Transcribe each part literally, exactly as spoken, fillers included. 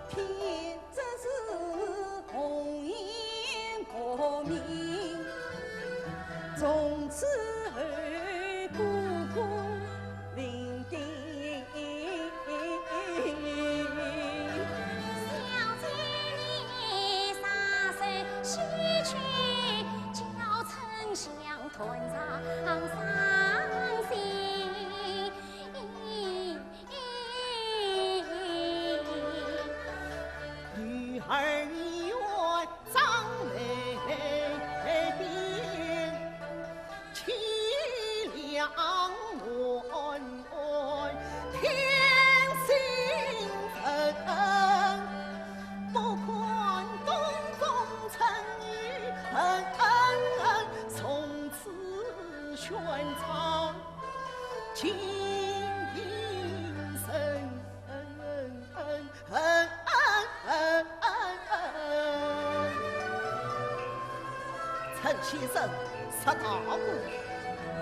天真是红颜薄命，从此后孤苦伶仃。小姐你啥时洗去，叫丞相断肠伤心。 女儿愿葬梅边，凄凉满天星辰，不看东风沉雨恨，从此 宣唱金瓶声。陈先生，石大官。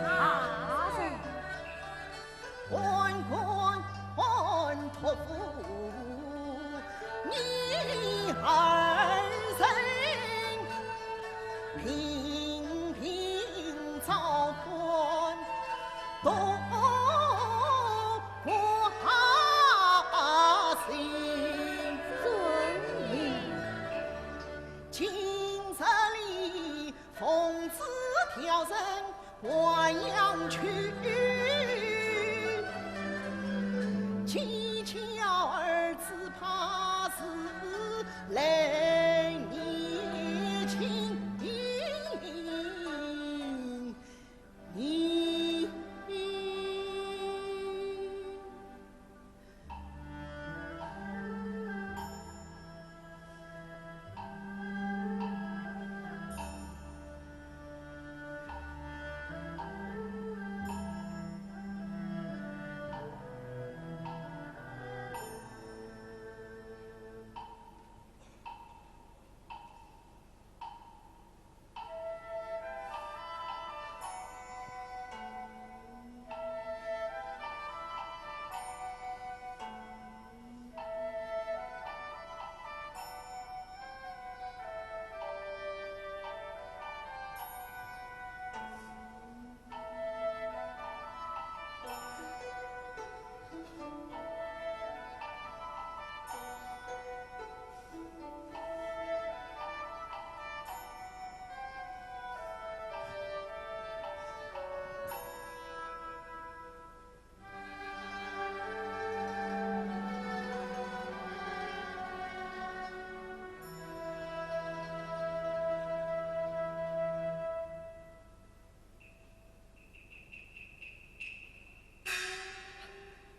大人。万官托付 你二人平平照看，多挂心。遵命。今日里奉旨调人 还阳去，蹊跷儿子怕是来逆亲。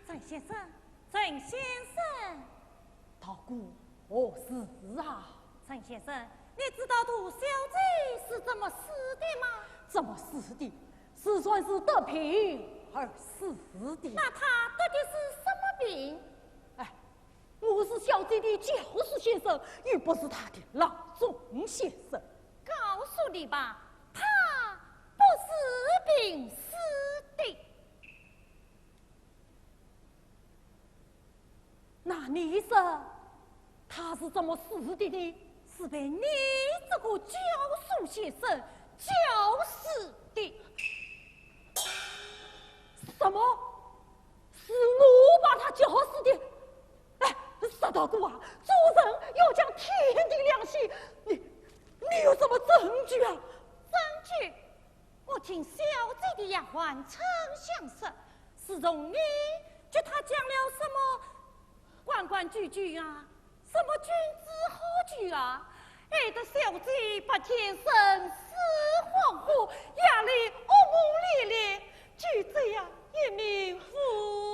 陈先生，陈先生。 道姑，何事啊？陈先生，你知道杜小姐是怎么死的吗？怎么死的？自然是得病而死的。那她得的是什么病？哎，我是小姐的教书先生，又不是她的郎中先生。告诉你吧，她不是病死的。 那你说她是怎么死的呢？是被你这个教书先生教死的。什么？是我把她教死的？哎，石道姑啊，做人要讲天地良心，你，你有什么证据啊？证据？ 我听小姐的丫鬟春香说，自从你给她讲了什么规规矩矩啊，什么君子好逑啊，害得小姐白天生死恍惚，夜里噩梦连连，就这样一命呜呼。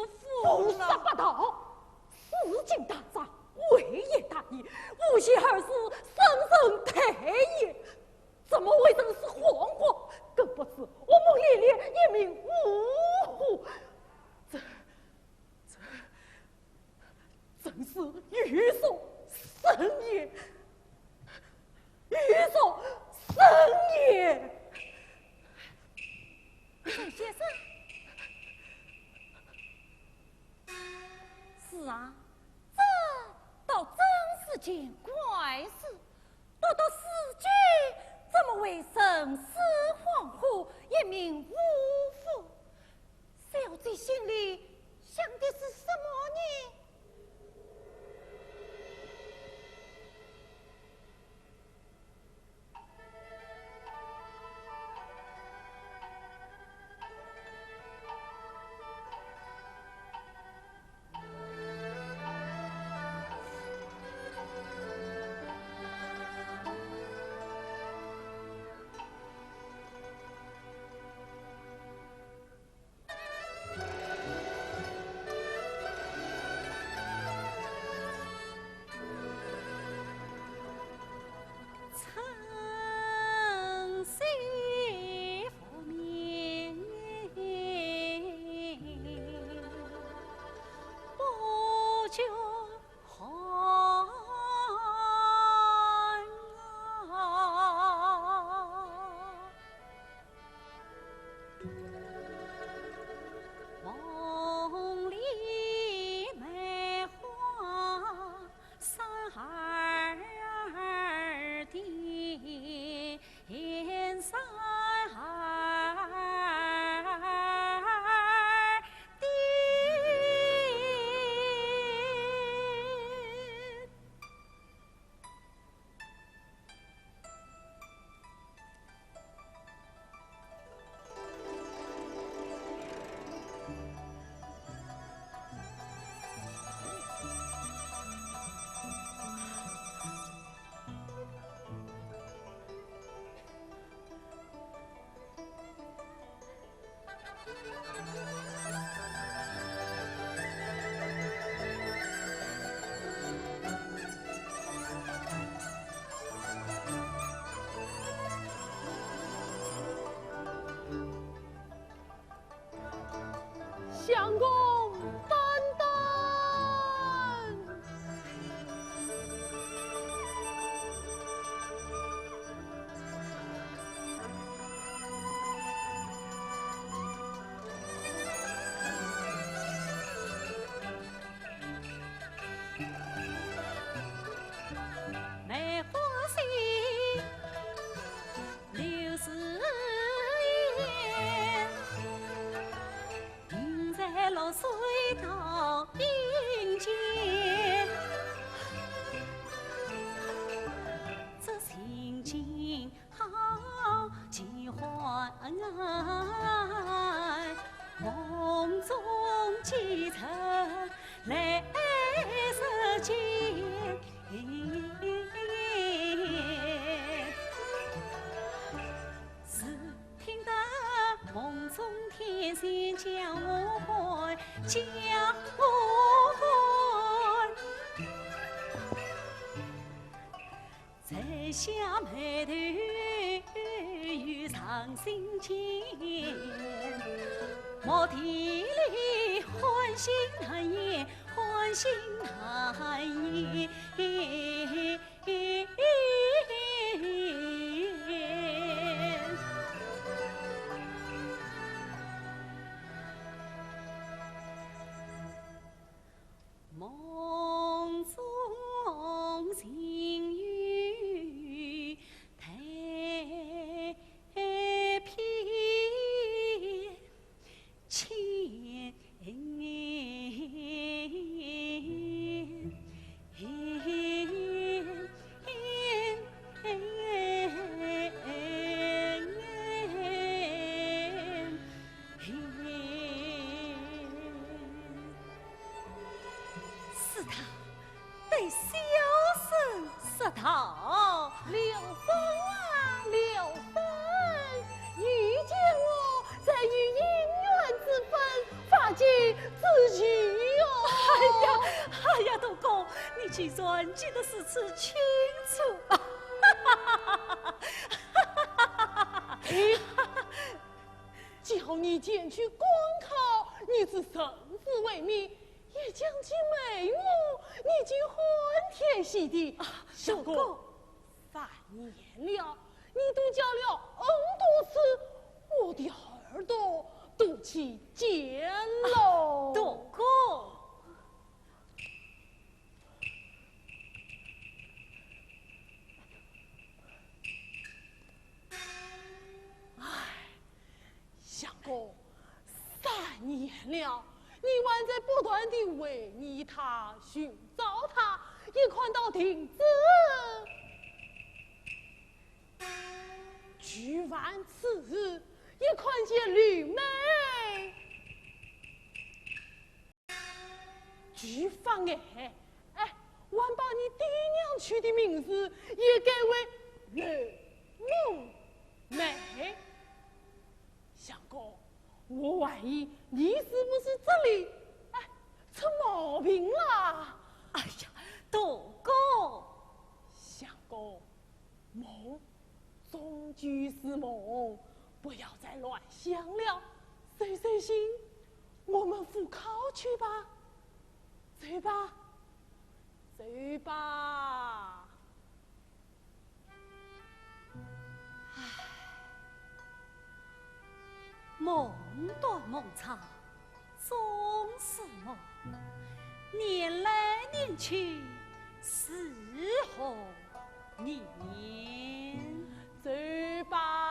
陈先生。是啊，这倒真是件怪事。独独四句，怎么会神思恍惚，一命呜呼？小姐心里想的是什么呢？ 相公担当。是他对小生说道：“刘峰啊，刘峰，你见我在御影院之分，发觉之奇哟。”哎呀，哎呀，东宫，你竟然记得如此清楚。叫你前去赶考，你自认字为名，也将其眉目，你竟欢天喜地。啊，相公，东宫。三年了，你都教了恁多次，我的耳朵了，你还在不断地怀疑他、寻找他，一看到亭子，举凡此事，一看见绿梅，举凡哎，哎，还把你爹娘取的名字也改为绿木梅。 相公，我怀疑你是不是这里，哎，出毛病了？哎呀，大哥！相公，梦终究是梦，不要再乱想了。收收心，我们赴考去吧。走吧，走吧。 唉，梦断梦长，终是梦，念来念去，是何年？走吧。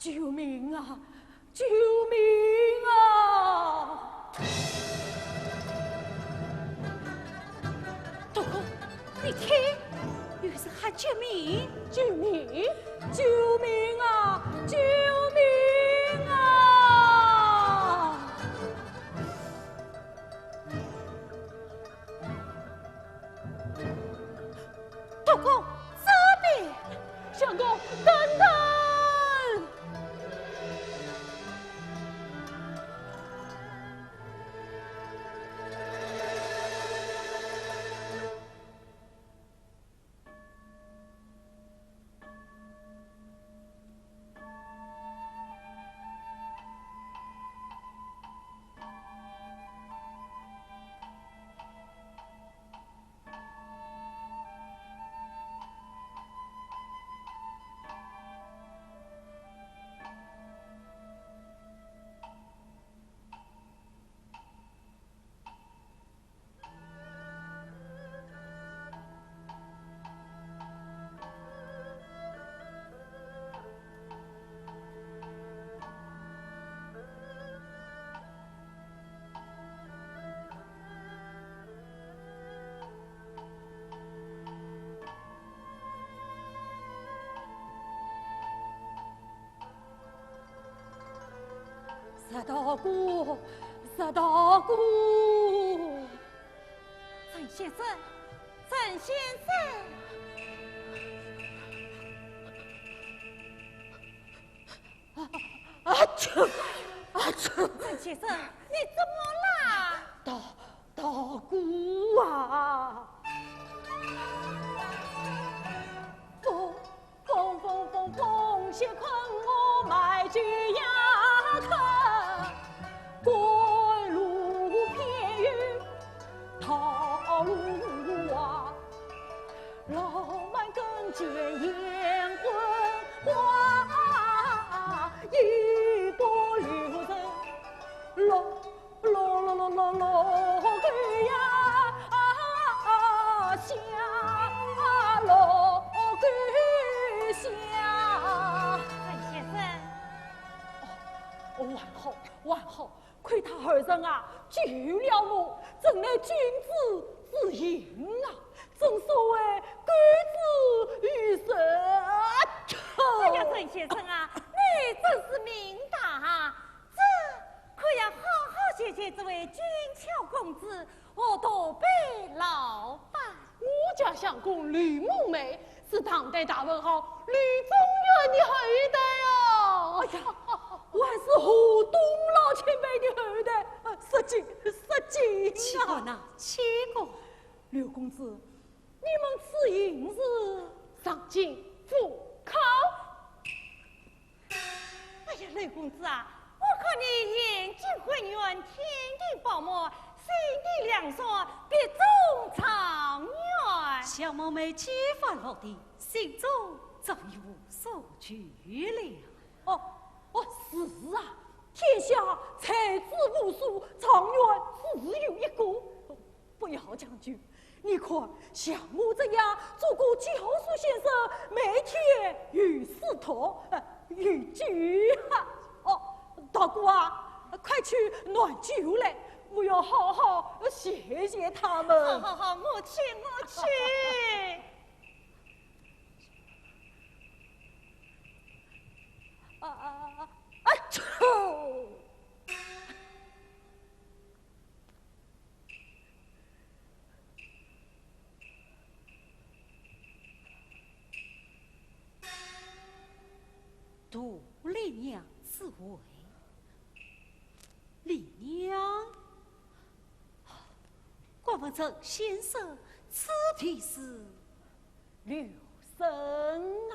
救命啊！救命啊！大哥，你听，有人喊救命！救命！救命啊！救命啊！ 大哥，这边！相公，等等！大哥，石大哥。陈先生，陈先生。啊，啊，去，啊，去。陈先生，你怎么啦？大，大哥啊！风，风，风，风，风雪困我卖酒呀客，赶路偏有道路啊，浪漫更见雁归花，一把留人落 咯咯咯咯咯个呀，啊，下，咯个下。陈先生。哦，哦，还好，还好，亏他二人啊，救了我，真乃君子之幸啊！正所谓救子于水啊！哎呀，陈先生啊，你真是命大啊！ 这可要好好谢谢这位俊俏公子，我多杯劳烦。我家相公吕梦梅是唐代大文豪吕中原的后代哦。哎呀，还是河东老前辈的后代，呃，失敬，失敬啊。岂敢呐，岂敢。吕公子，你们此行是？上京赴考。 哎呀，吕公子啊，我看你眼睛浑圆，天庭饱满，心地凉爽，必中状元。小妹妹几番落地，心中早已无所求了。哦，哦，是啊，天下才子无数，状元只有一个。 不要强求，你看，像我这样做过教书先生，每天有书读，呃，有酒喝。哦，大哥啊，快去暖酒来，我要好好谢谢他们。好，好，好，我去，我去。啊，啊，啊，啊，啊，杜丽娘是谁？丽娘？敢问陈先生此地是？ 刘生啊。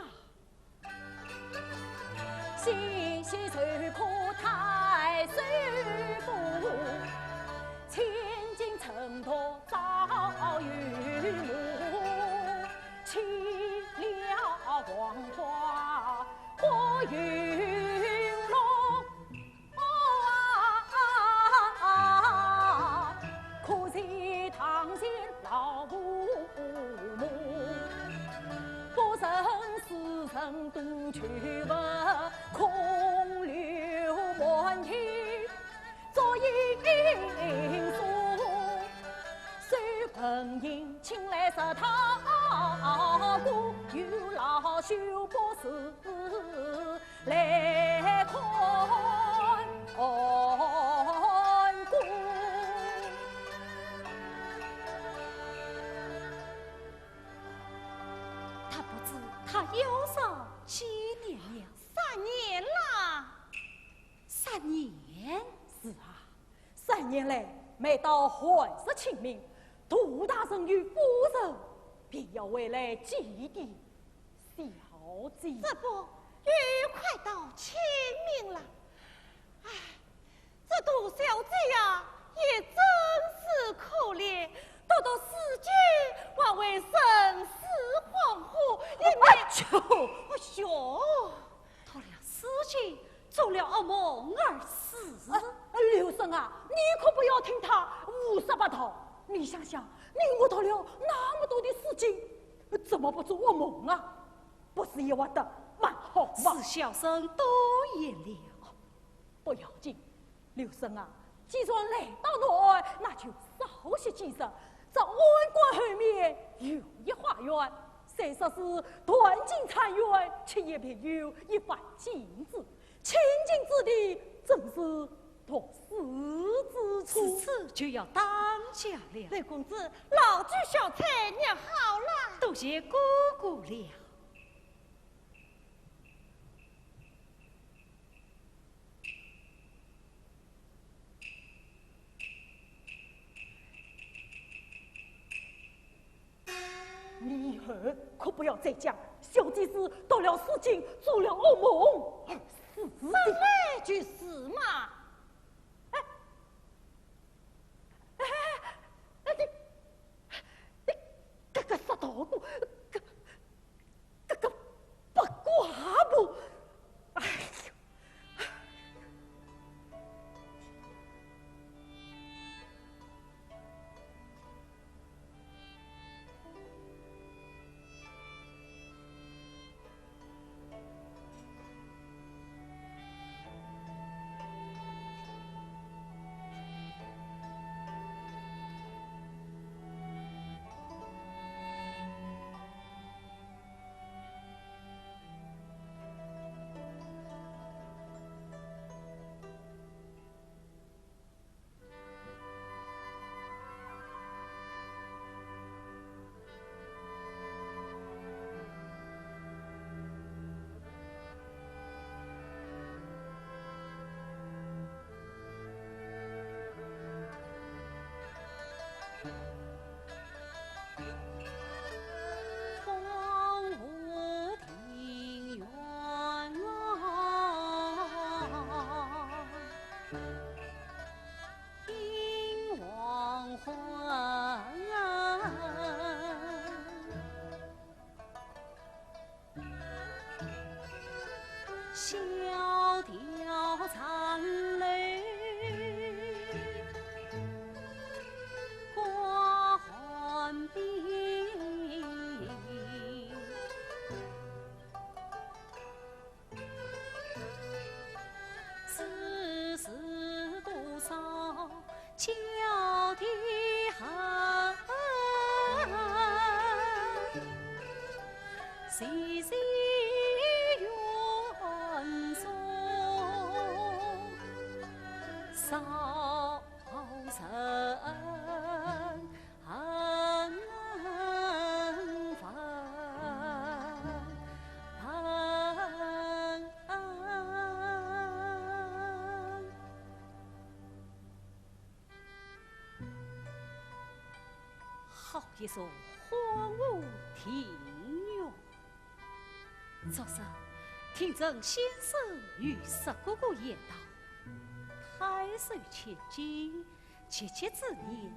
他不知他要上几年了。三年啦。三年？是啊，三年来每到寒食清明，杜大人与夫人便要回来祭奠小姐。这不，又快到清明了。唉， 这杜小姐呀，也真是可怜，读读诗经还会神思恍惚，一面……哎呦！哎呦！读了诗经，做了噩梦而死。啊，刘生啊，你可不要听他胡说八道。你想想，你我读了那么多的诗经，怎么不做噩梦啊？不是也活得蛮好吗？是小生多言了。 不要紧，刘生啊，既然来到南海，那就少歇几日，这安关后面有一花园，虽说是断井残垣，却也别有一番景致，清静之地，真是毒死之处。如此就要当家了。雷公子，老祝小菜捏好了。多谢哥哥了。 你以后可不要再讲小姐是到了四境做了噩梦而死的。本来就是嘛。哎，哎，哎，你，你这个杀头姑，这，这个八卦婆，哎呦！ 世事多少交替恨，谁是冤枉少人 好一座荒芜庭院。昨日听曾先生与石哥哥言道，太岁千金， 节节之年，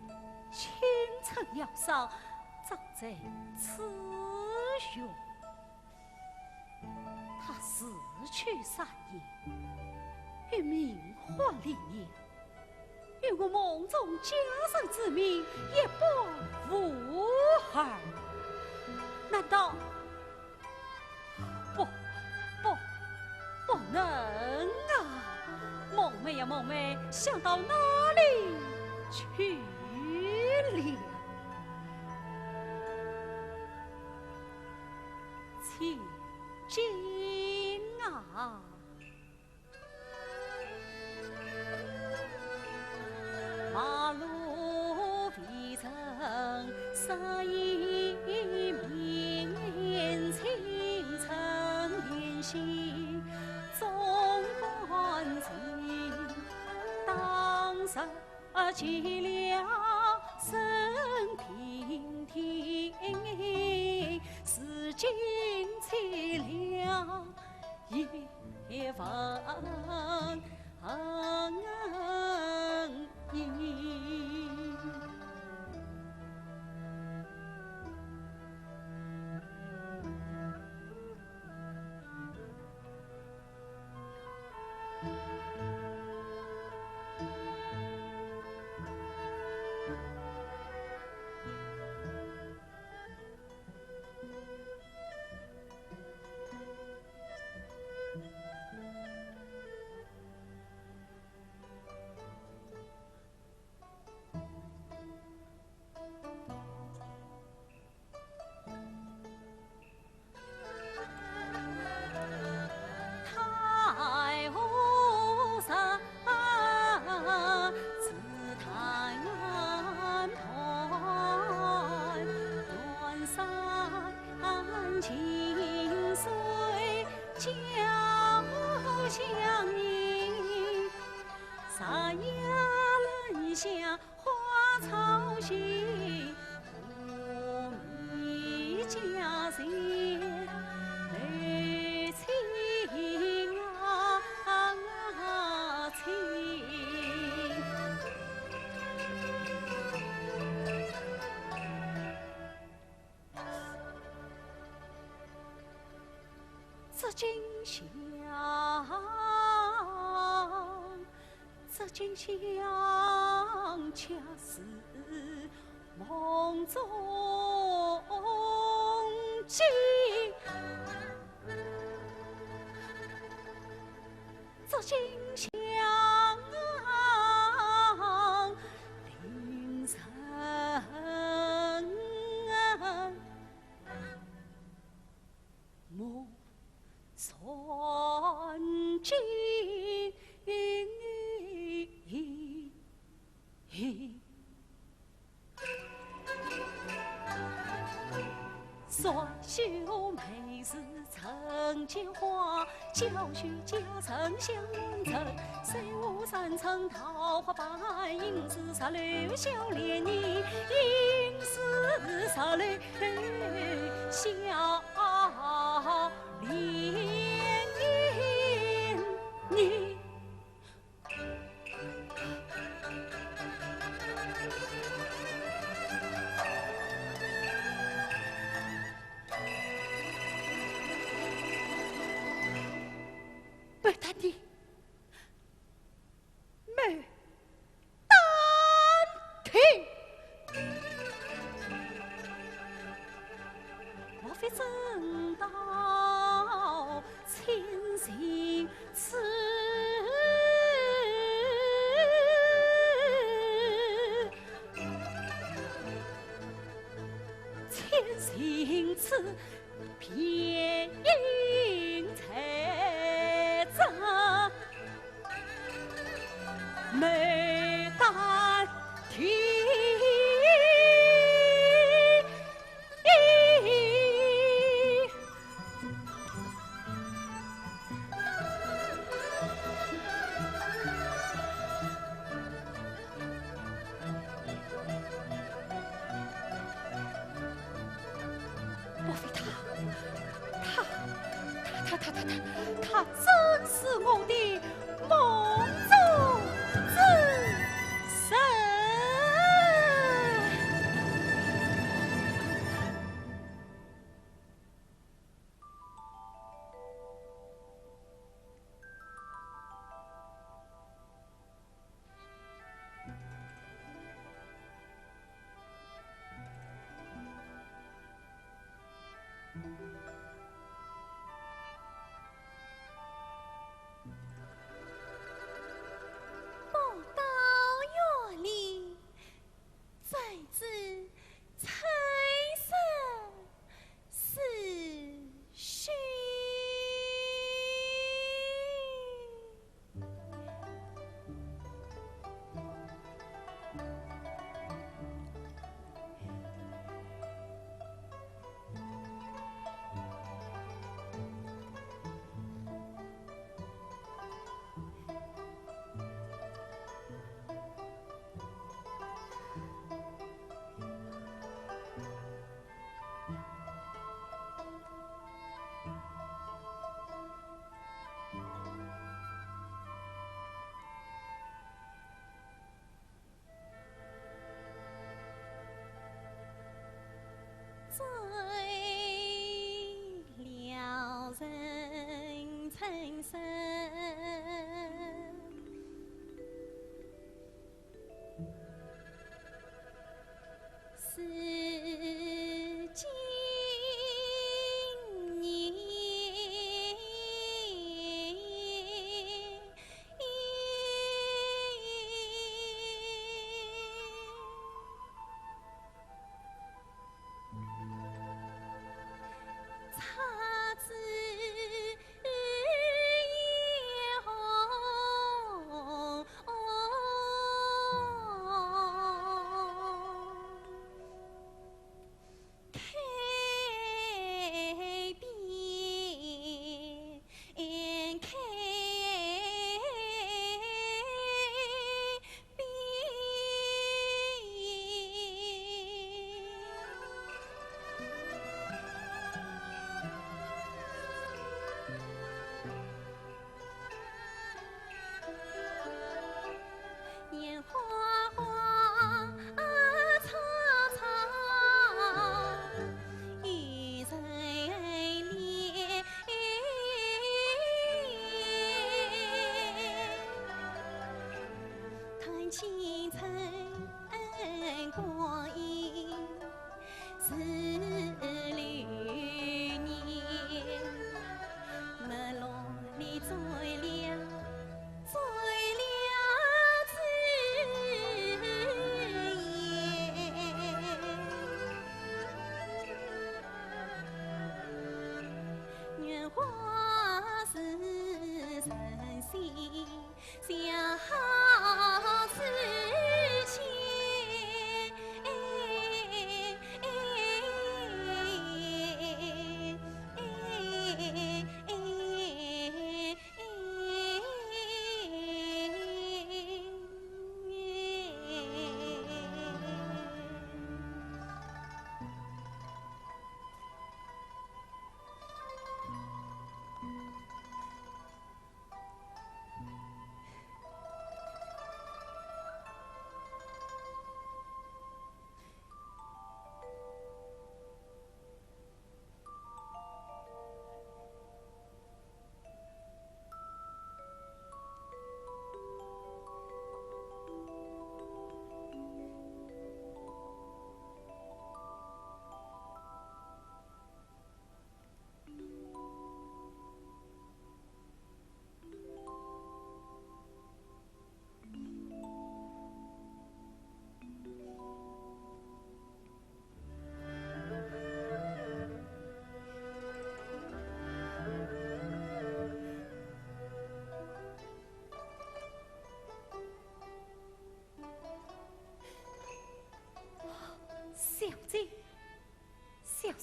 青春要少，葬在此园。他死去三年，与名唤灵验，与我梦中佳人之名一般无二。难道 不，不，不能啊！梦寐呀梦寐，想到哪里去了？千金啊！ 马路未曾色已明，清晨临行总赶行。当日见了沈亭亭，如今见了 也忘记。紫金香，紫金香，恰似梦中景。紫金香，令人 梦穿金。双袖眉似曾经花，娇羞娇生香人愁。虽无三寸桃花半，应是石榴笑脸人，应是石榴 笑脸人。不得的， 没丹田。莫非真道千寻痴？千寻痴， 便应在这牡丹亭。 莫非他，他，他，他，他，他，他真是我的梦中之人？ 宝刀院里，怎知春色 似水。醉了人春色。 似今年。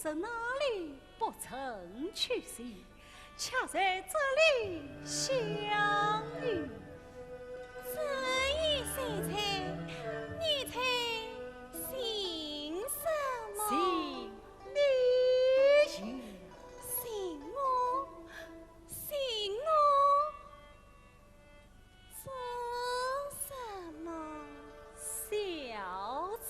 到哪里不曾去寻，恰在这里相遇。这一猜猜，你猜姓什么？姓李。姓我，姓我。 做什么？小姐。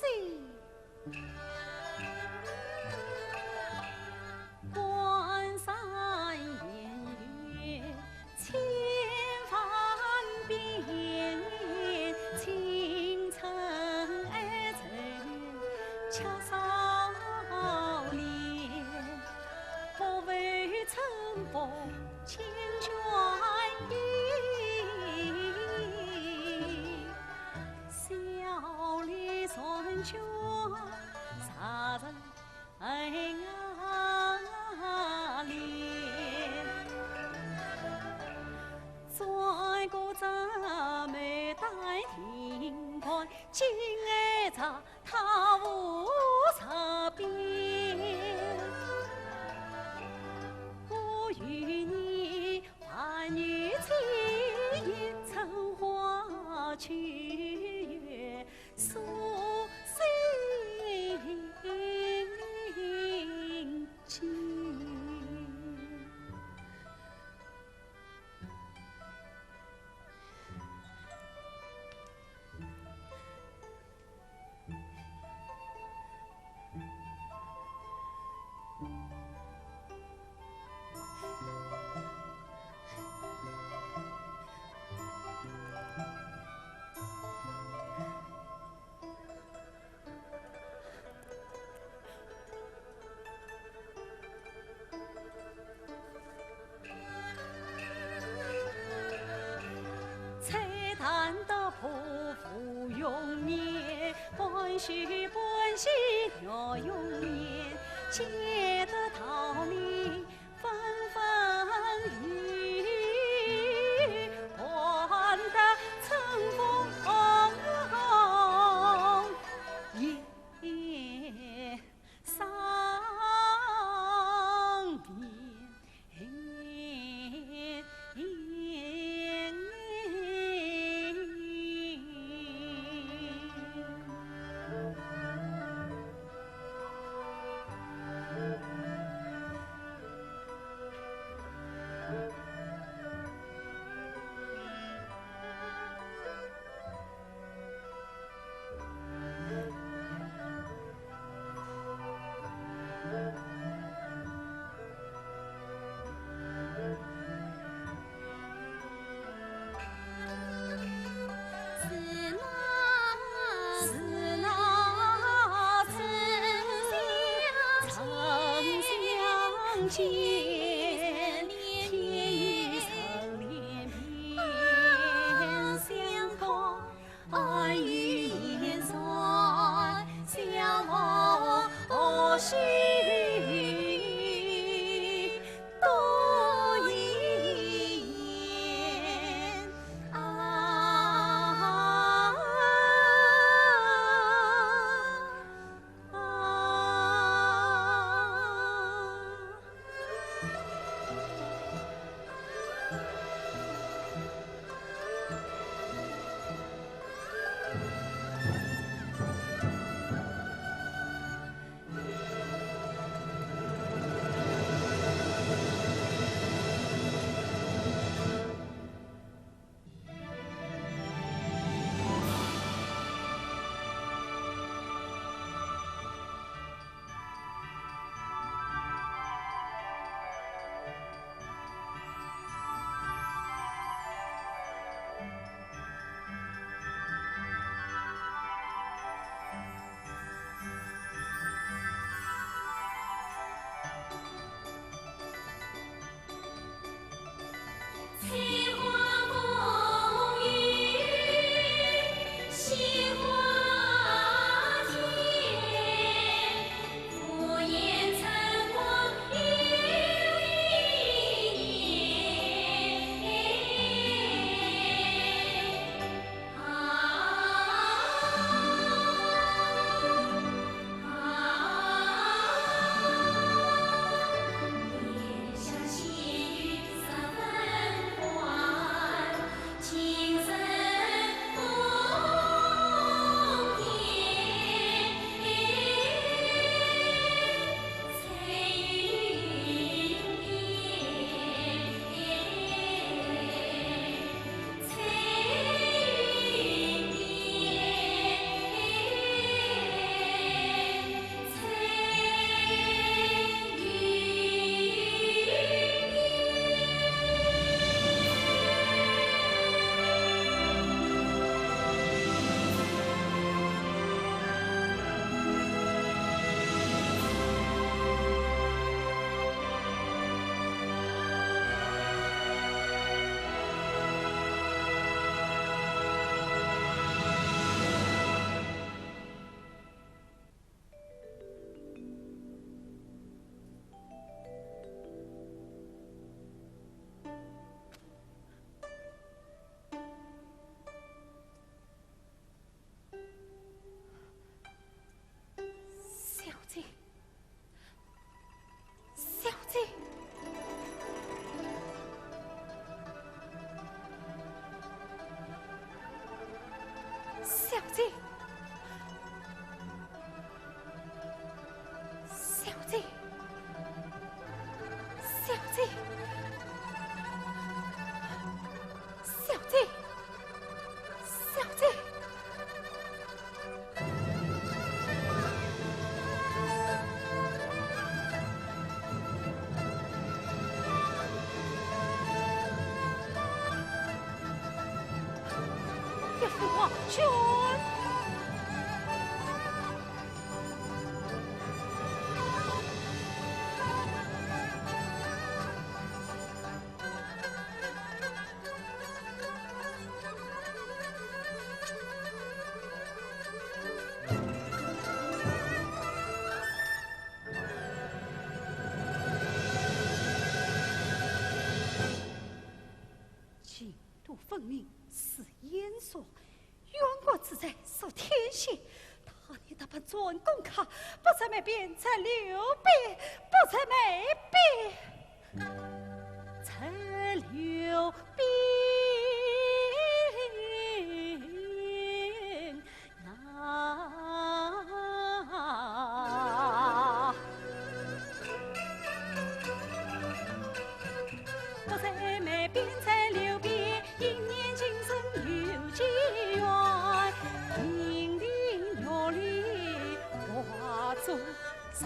君。进度分明是燕双，冤官之罪是天下。他的大本专攻卡，不曾没变在刘备，不曾没变在刘备。 啊。不在梅边在柳边，一念情深有几远，亭亭玉立花中人。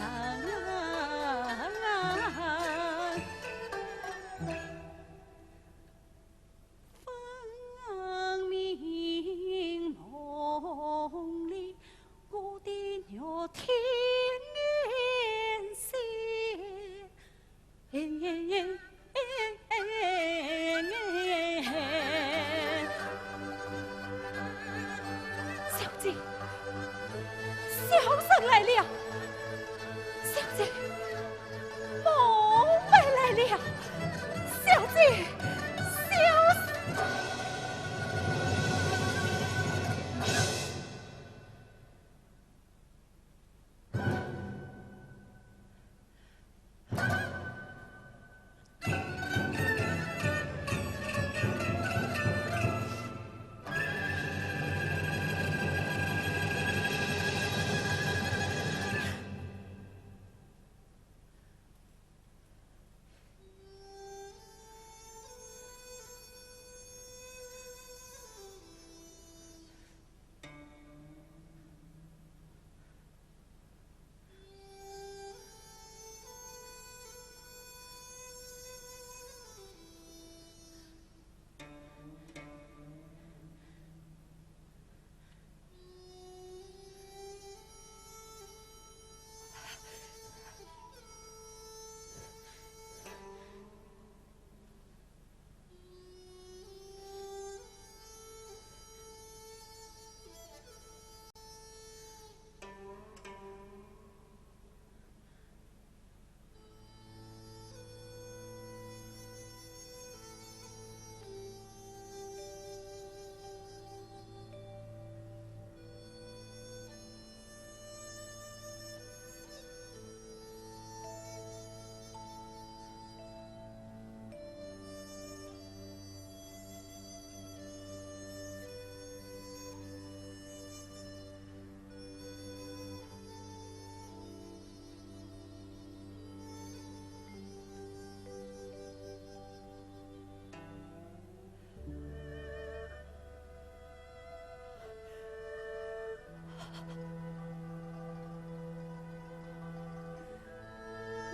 分明梦里，我的玉天仙。小姐，小生来了。小姐。 梦回来了，小姐，小姐。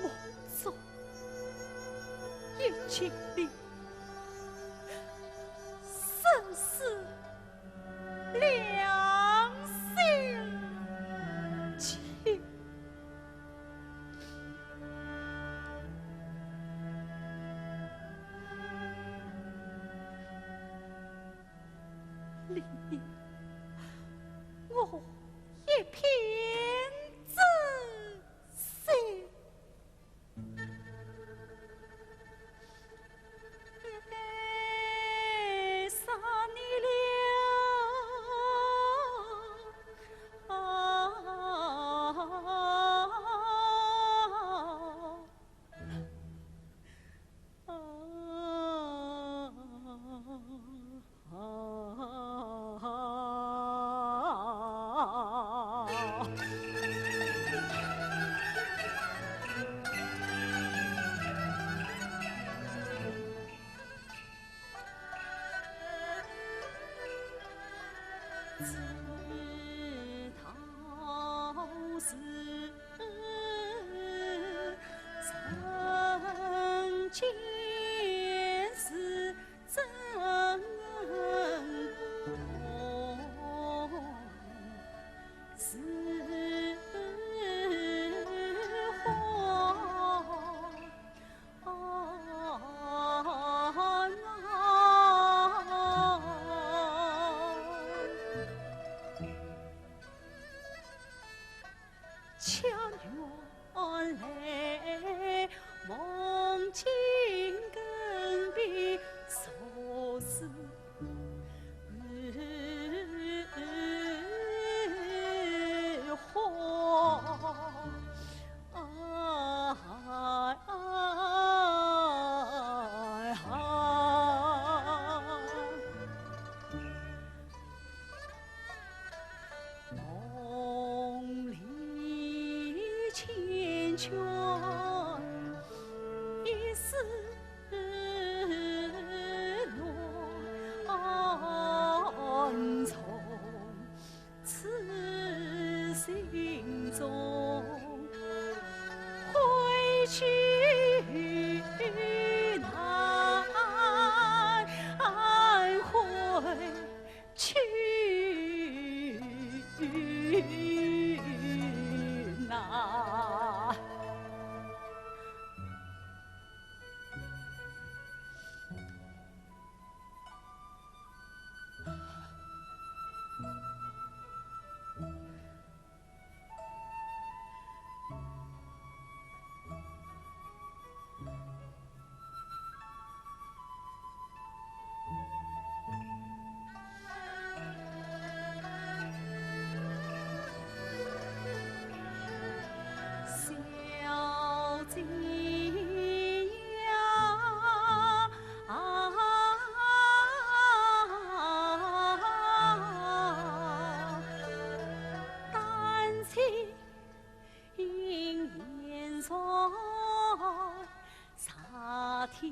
梦中一见你，生死两相弃。 你我一片真心。爱上你了。啊。此心中，回去难回去呐。小姐呀，啊，丹青年少，夏天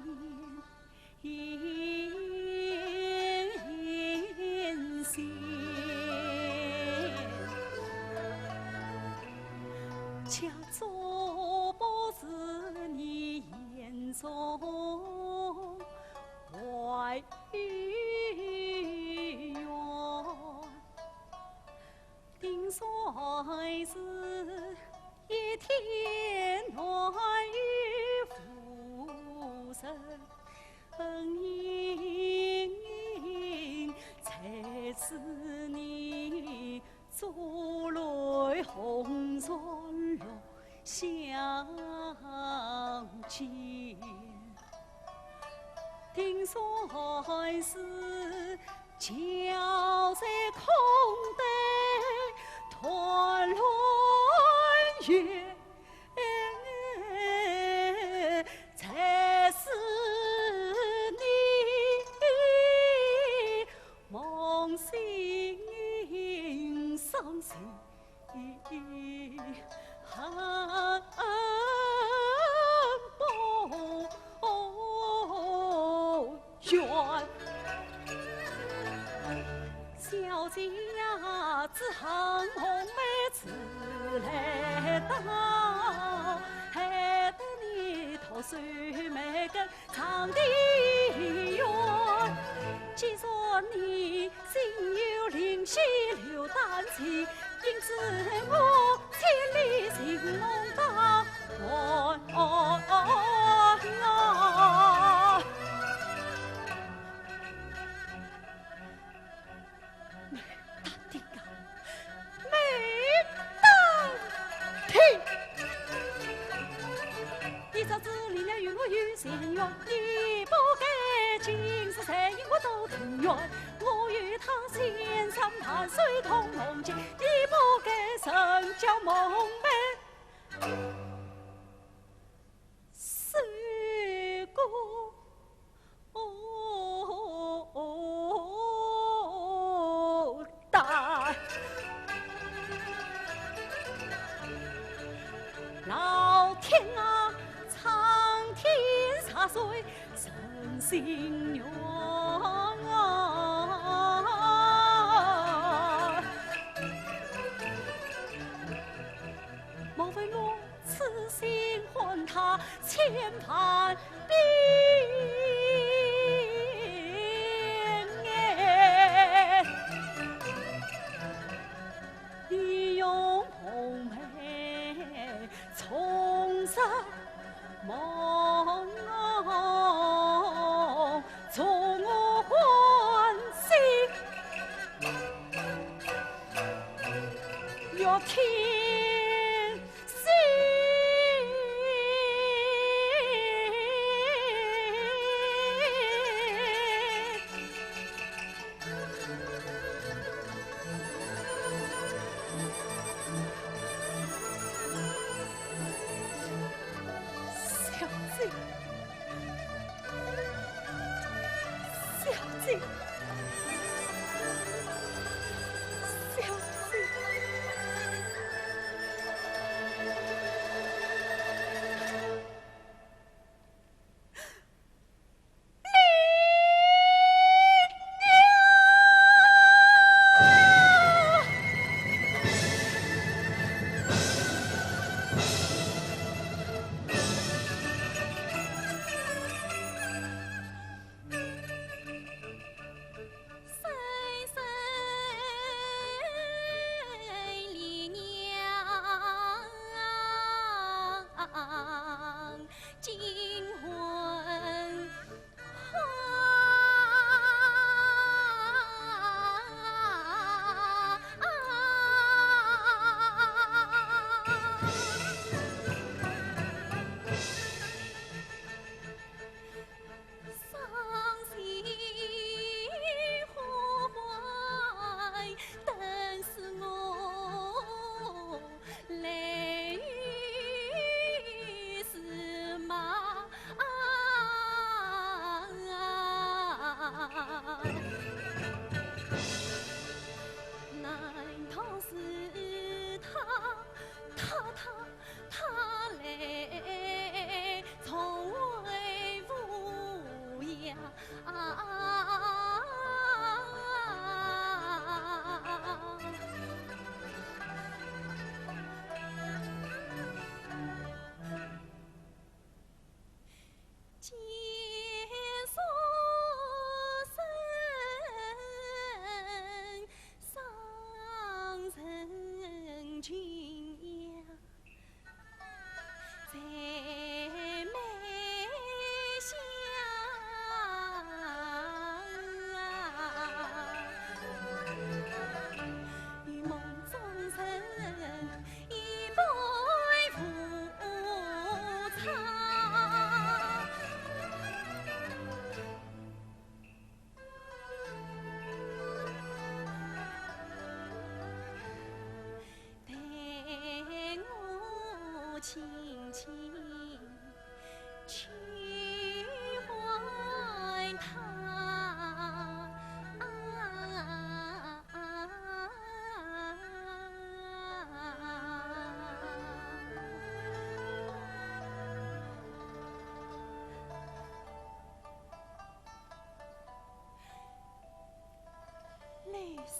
雷声，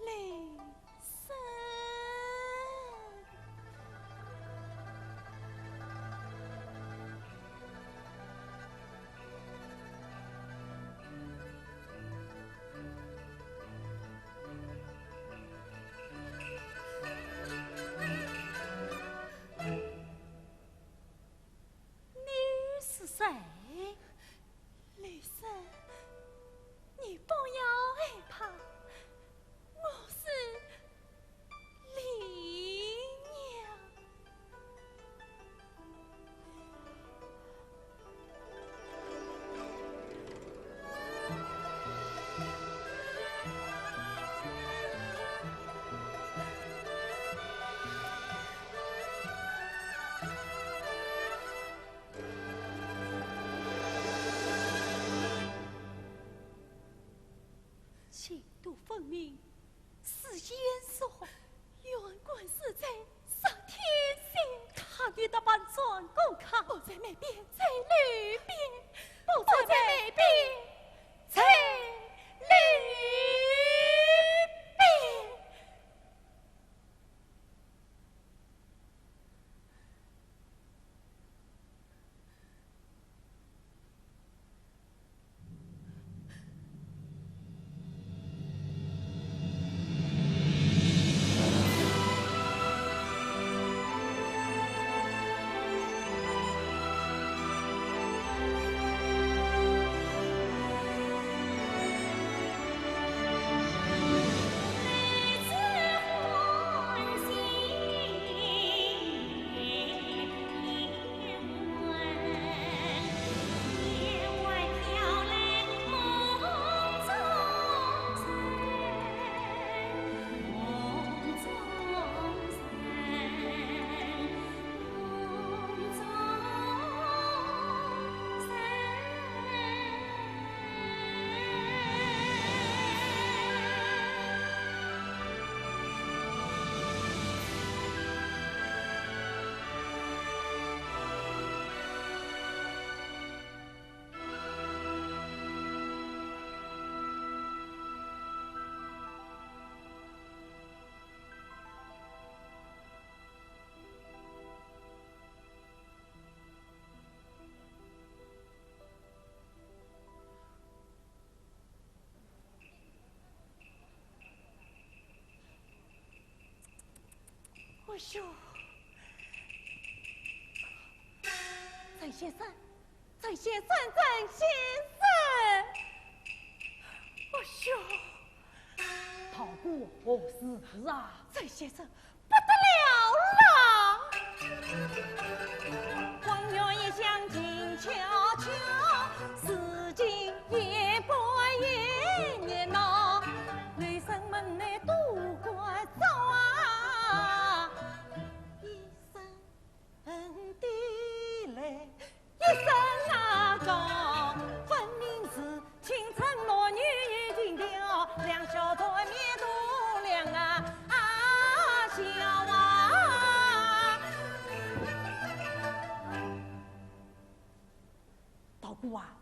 雷声。 你是谁？雷声，你不要害怕，我是李娘。 情动分明，誓言说，冤官死罪，上天晓。他与那班专供客，不在梅边，在柳边，不在梅边，在柳边。 哎呦，陈先生，陈先生，陈先生！哎呦，道姑何事啊？陈先生， 不得了了！道姑啊，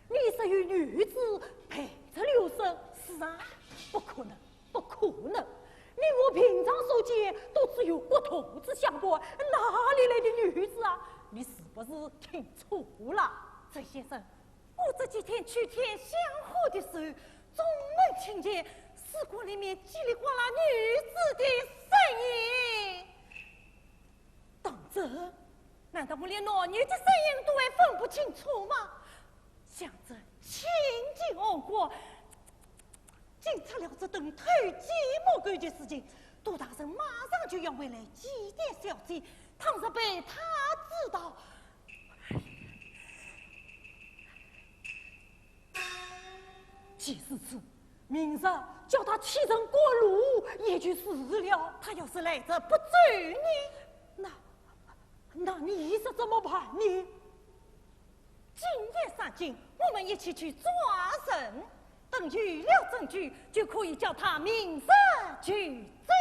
你说有女子陪着刘生？是啊。不可能，不可能！你比我平常所见都只有骨头子相般，哪里来的女子啊？你是不是听错了？周先生，我这几天去添香火的时候，总能听见水管里面叽里呱啦女子的声音。当真？难道我连男女的声音都还分不清楚吗？想着千金王国， 竟出了这顿偷鸡摸狗的事情，杜大人马上就要回来祭奠小姐，倘若被他知道，既如此，明日叫他启程过路也就是了。他要是来者不走呢？那，那你说怎么办呢？ 今夜三更，我们一起去抓人，等有了证据，就可以叫他明日就走。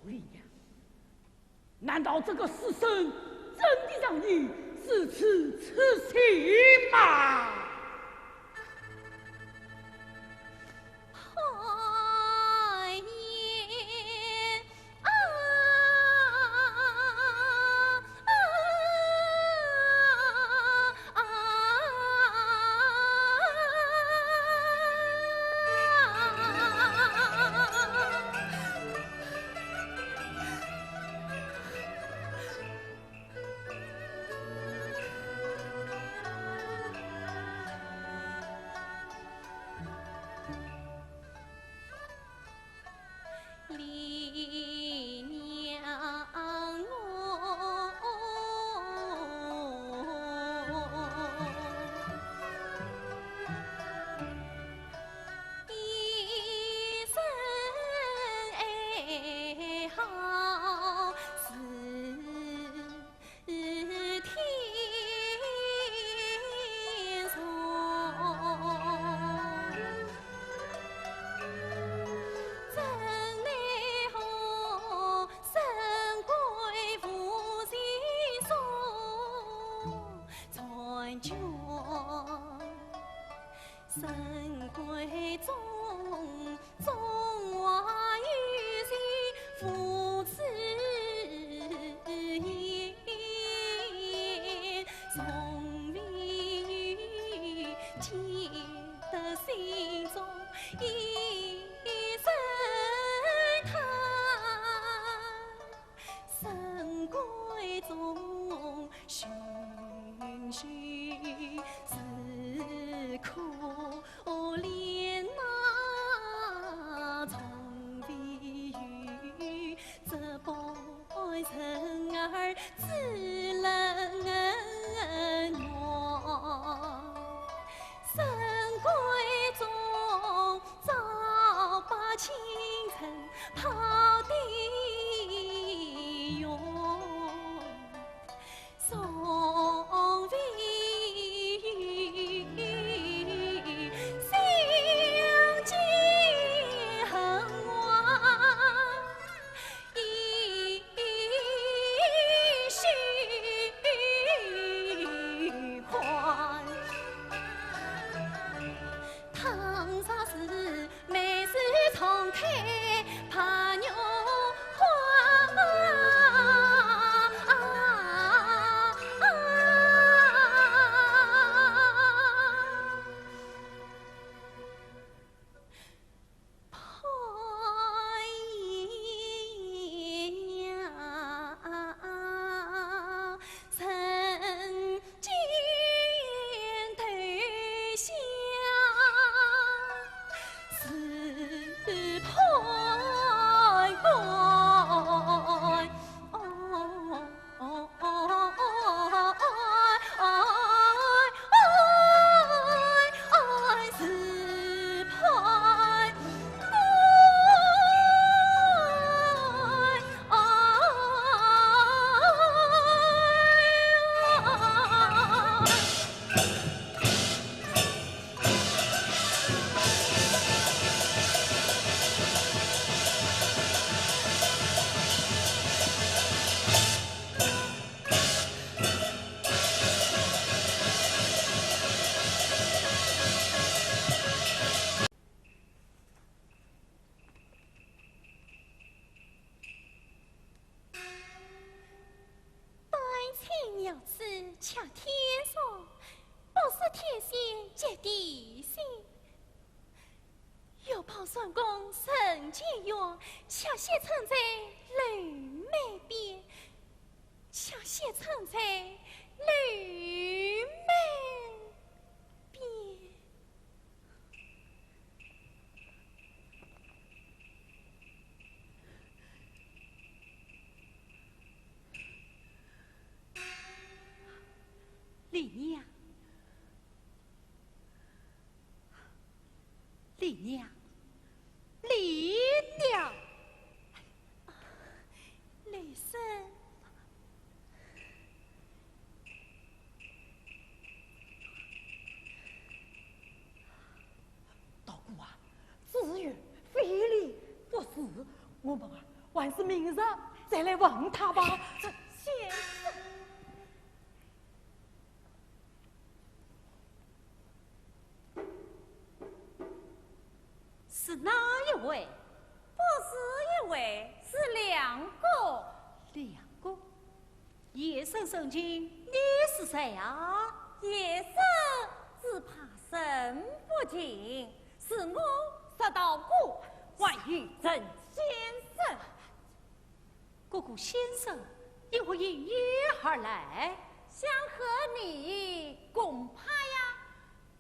李娘，难道这个书生真的让你如此痴情吗？李娘，李娘，李娘！雷声。 道姑啊，子玉非礼勿视，我们啊，还是明日再来问他吧。这先生。 是哪一位？不是一位，是两个。两个？夜深人静，你是谁啊？夜深只怕人不静，是我石道姑，还有陈先生。 哥哥先生，你为何夜而来？想和你共怕呀。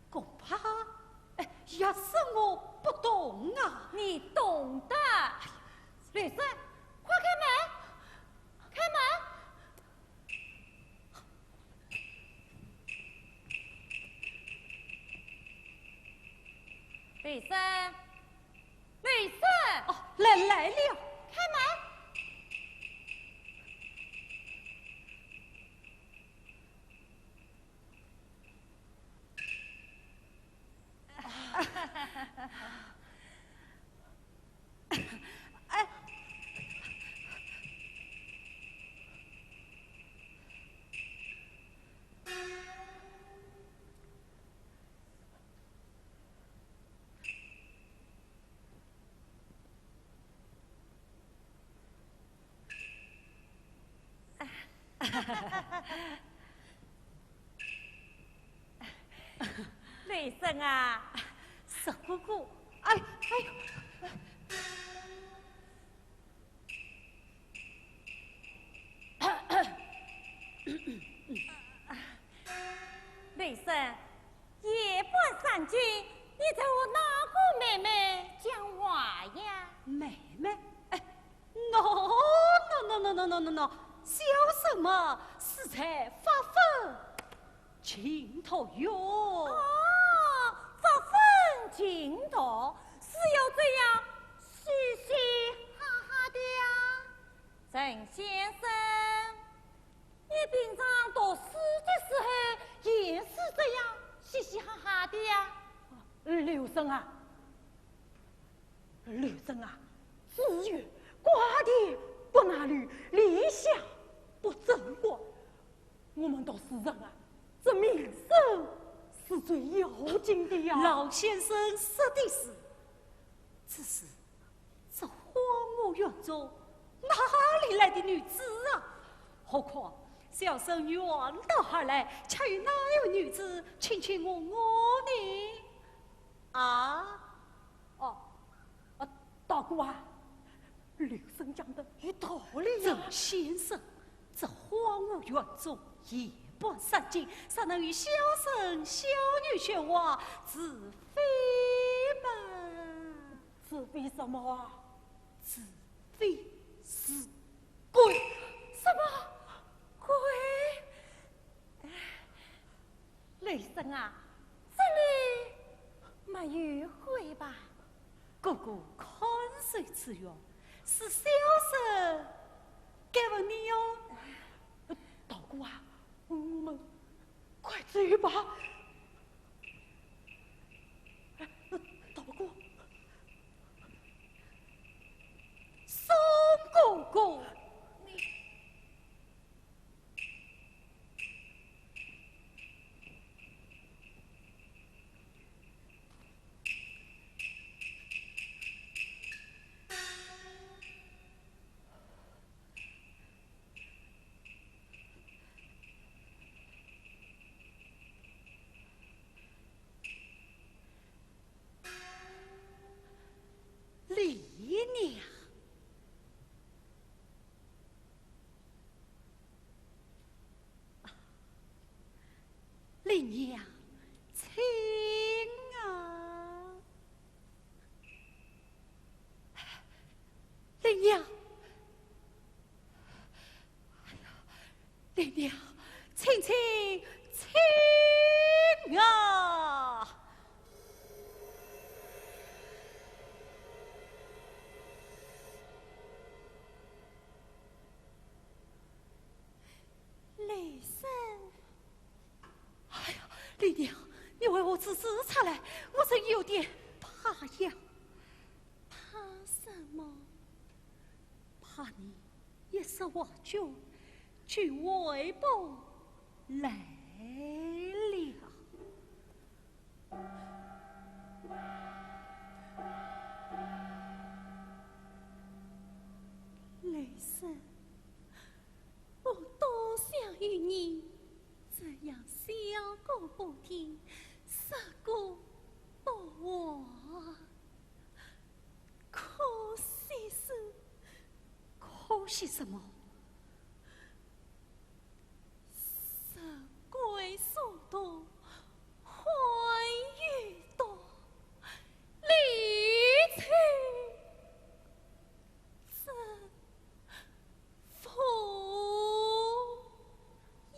共怕？哎，要是我不懂啊。你懂的。哎呀，绿生，快开门，开门。 绿生，绿生。哦，来，来了。开门。哎。 绿生啊。石哥哥。哎，哎呦。 绿生，夜半三更，你在和哪个妹妹讲话呀？妹妹？哎，no no no no no no no no，小生嘛，是在发疯。 情投缘。哦，发疯情投，是要这样嘻嘻哈哈的呀？陈先生，你平常读书的时候也是这样嘻嘻哈哈的呀？绿生啊，绿生啊，子曰：瓜田不纳履，理想不争光。 我们读书人啊，这名声是最要紧的呀。老先生说的是，只是这荒芜园中哪里来的女子啊？何况小生远道而来，恰与哪位女子卿卿我我呢？啊？哦，啊，道姑啊， 绿生讲的有道理呀。陈先生，这荒芜园中夜半三更，怎能与小生小女闲话，除非嘛？除非什么啊？除非是鬼。什么？鬼？ 绿生啊，这里没有鬼吧？哥哥看守此园，是小生敢问你哟。道姑啊，我们快走吧。哎，道姑。宋哥哥，你 李娘。 李娘，请啊。李娘，哎呀，李娘，请，请，请啊。 李生。哎呀，李娘，你为何如此出来？我真有点怕呀。怕什么？怕哈尼一时话剧就回不来了。雷声，我多想与你这样相顾不停，生死不忘。 可惜是，可惜什么？人归宿途，欢与多，离愁真无言。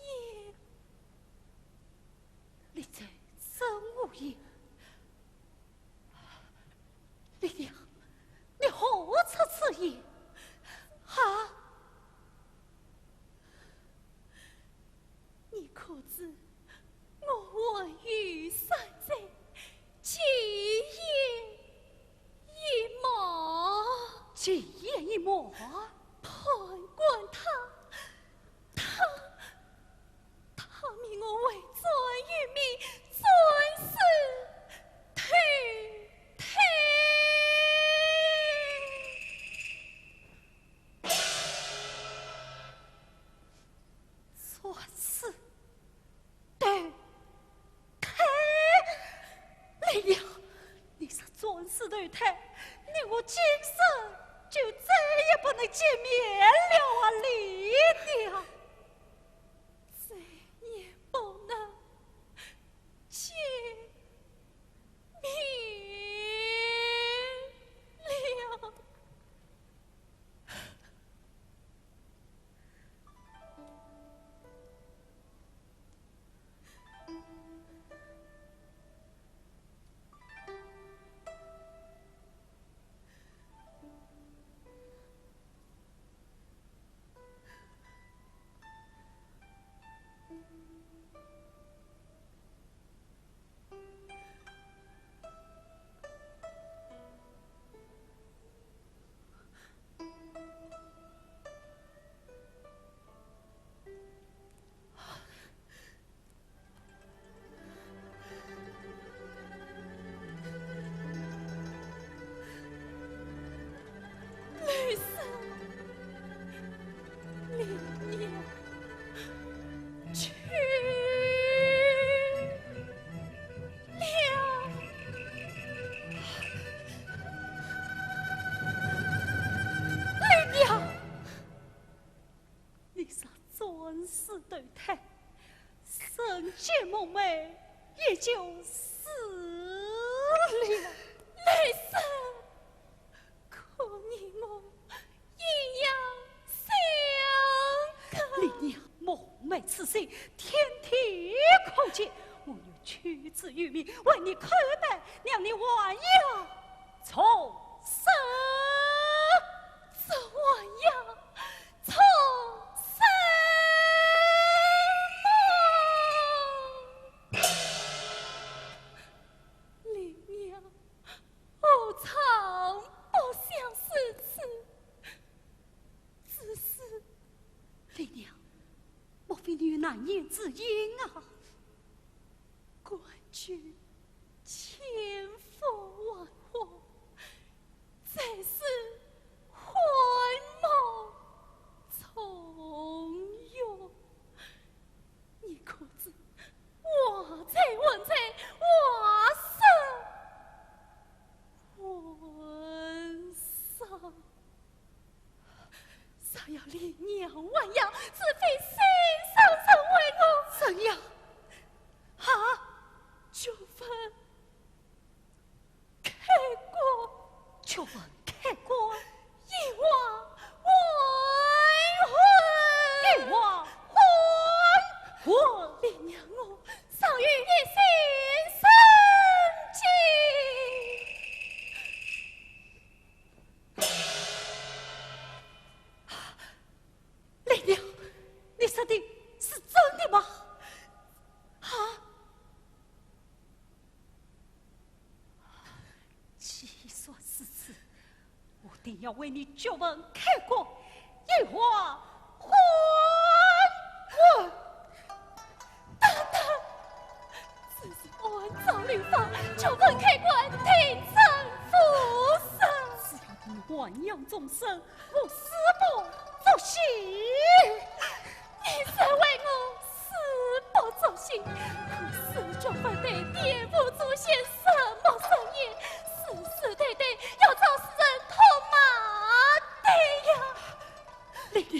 离愁真无言。 丽娘，你何出此言？啊？你可知我还有三载，见雁一梦。见雁一梦？判官他，他 他命我回转原名，转世投胎。转世投胎？丽娘，你说转世投胎，你我今生就再也不能见面了啊，丽娘！ 再也不能见面了。 雷声，丽娘去了。丽娘， 你若转世投胎，人间梦寐也就死了。雷声，可你我阴阳相隔。丽娘，梦寐此生，天天可见，我愿取之于命，为你叩拜，让你还阳重生。 这还阳重生吗？丽娘，何尝不想如此？只是……丽娘，莫非你有难言之隐啊？ 官居千佛万化，再世还梦重游。你可知化罪还罪，化生还生。 若要丽娘还阳，除非先生成为我……怎样？啊？九分开棺。九分开棺？一化还魂。一化还魂。丽娘我尚有一线生机。 丽娘，你说的是真的吗？啊？既然如此，我定要为你九分开棺，花，昏昏。大胆！此事按照律法，就分开关定身赴死。只要你还阳终身，我誓不作兴。你是为我誓不作兴，可是就不对，爹父祖先什么神言，世世代代要遭世人痛骂的呀。林娘，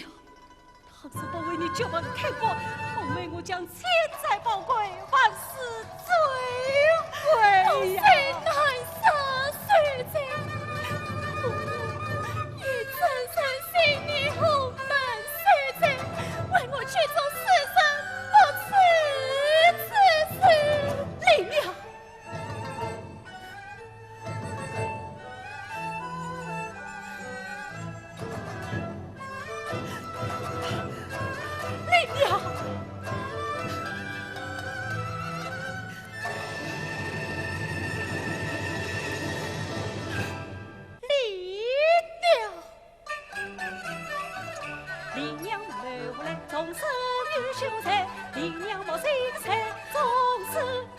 倘使不为你绝门开关，恐怕我将千财宝贵，万世尊贵呀。我虽难舍，虽罪，我也真诚信你，洪门虽罪，为我去做世人不娶之事。林娘，林娘，林娘。林娘没回来，终身有羞罪。林娘没心酸，终身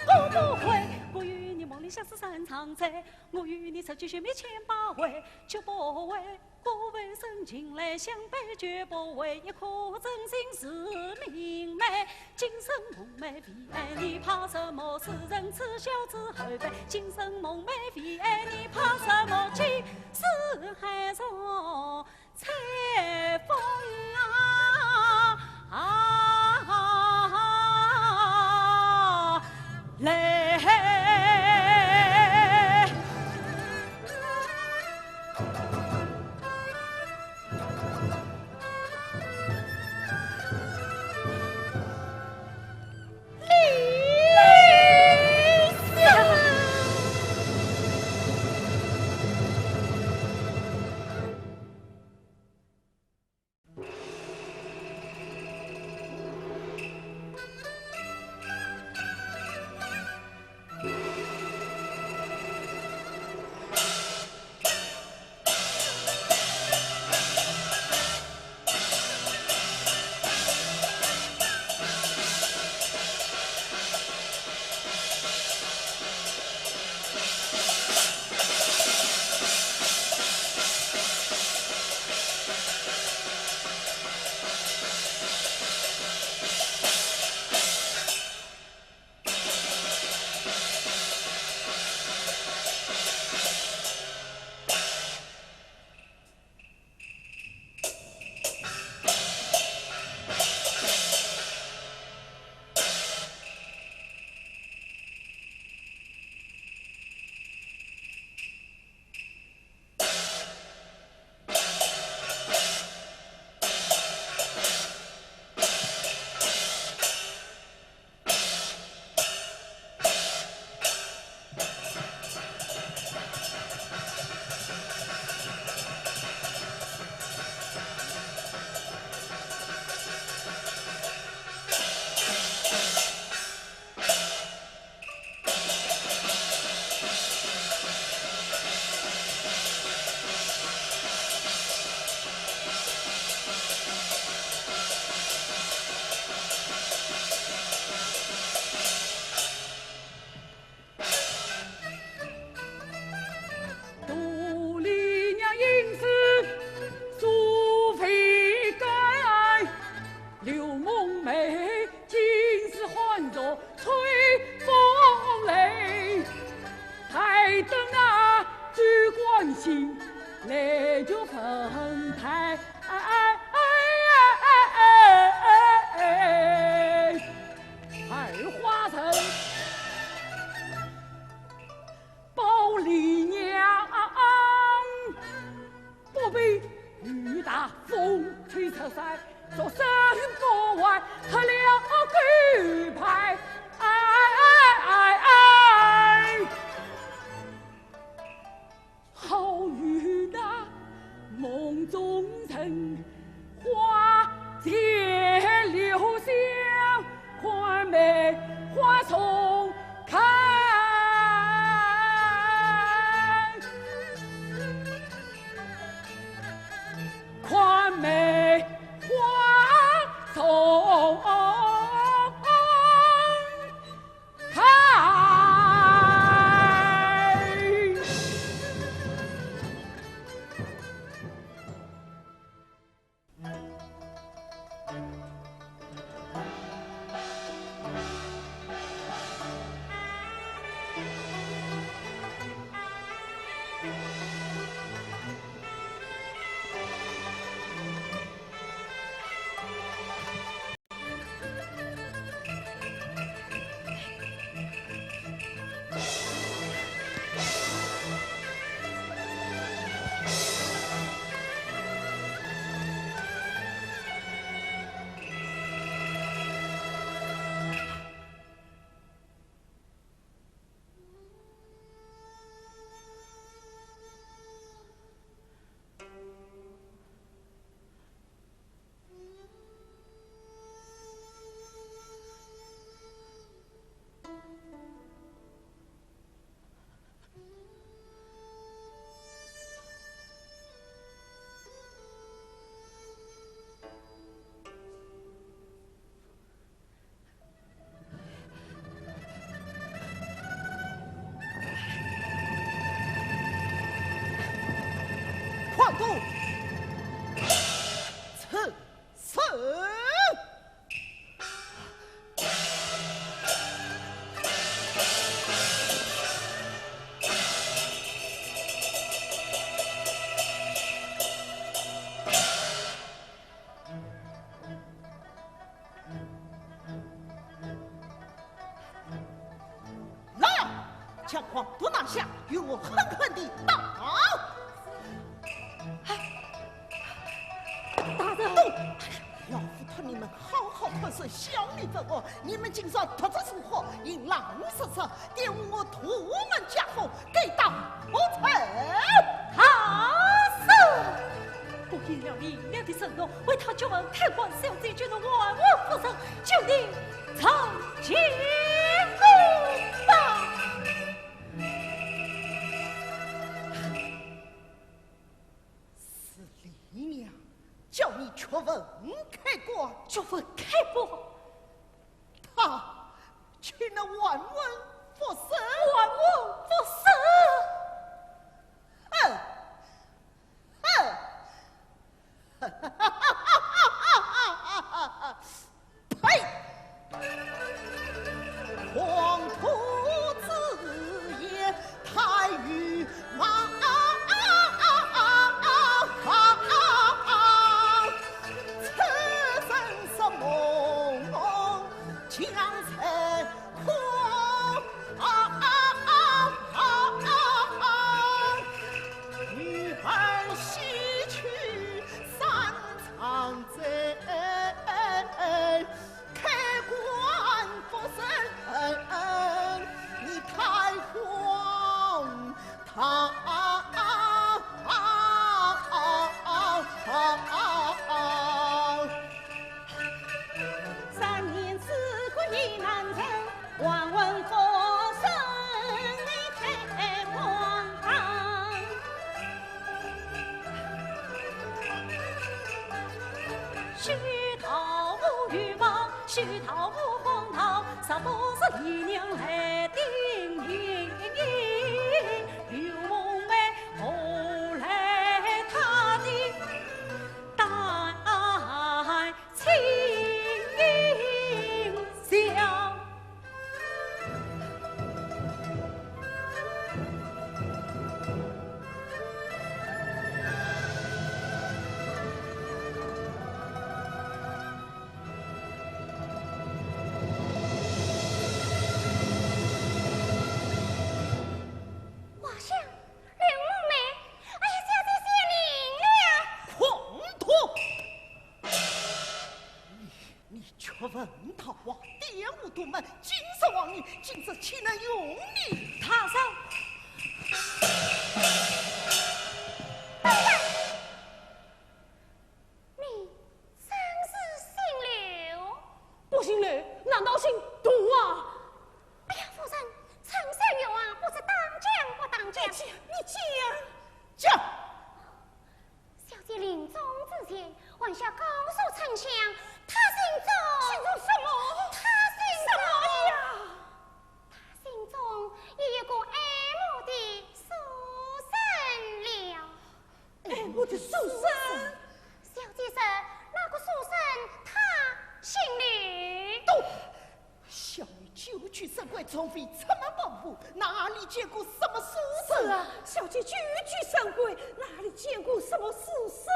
我不悔。我与你梦里相思三场醉，我与你手牵手面千百回，绝不为。 不为深情来相悲，绝不为一颗真心似明媚。今生梦寐为爱你，怕什么世人耻笑之后辈？今生梦寐为爱你，怕什么今世海上秋风啊，啊，来。不，此事。 来呀，将王佐拿下，与我狠狠地打！哎，大人。动！老夫托你们好好看守小女问案，你们竟然托着如何，引狼入室，玷污我独门家风，该打不成？好事！我应了你娘的承诺，为她绝门开棺，小姐竟然忘恩负义， 求你从轻不报。是李娘叫你绝坟开棺，绝坟开棺，她竟然忘恩负义，忘恩负义。嗯， 哼！呸！狂徒之言，太愚妄！此人说梦梦，将在 女儿西去三场贼，开棺复审，你太荒唐！三年之久已难伸，还魂复生，你太荒唐。许道无预报，许道无公道，若不是李娘来叮咛，刘梦梅何来她的 大清笑。华相，刘梦梅，哎呀，小姐谢您了。狂徒！ 你，你绝坟逃亡，玷污独门，金石王女，今日岂能容你？大人！你真是姓刘？不姓刘，难道姓杜啊？哎呀，夫人，陈三元啊，不知当讲不当讲。你讲，你讲。讲！ 小姐临终之前，还想告诉丞相，她心中，心中什么？她心中，什么呀？她心中已有个爱慕的书生了。爱慕的书生？小姐说，那个书生他姓刘。都 小女久居深闺，从未出门跑步，哪里见过什么书生？是啊，小姐久居深闺，哪里见过什么书生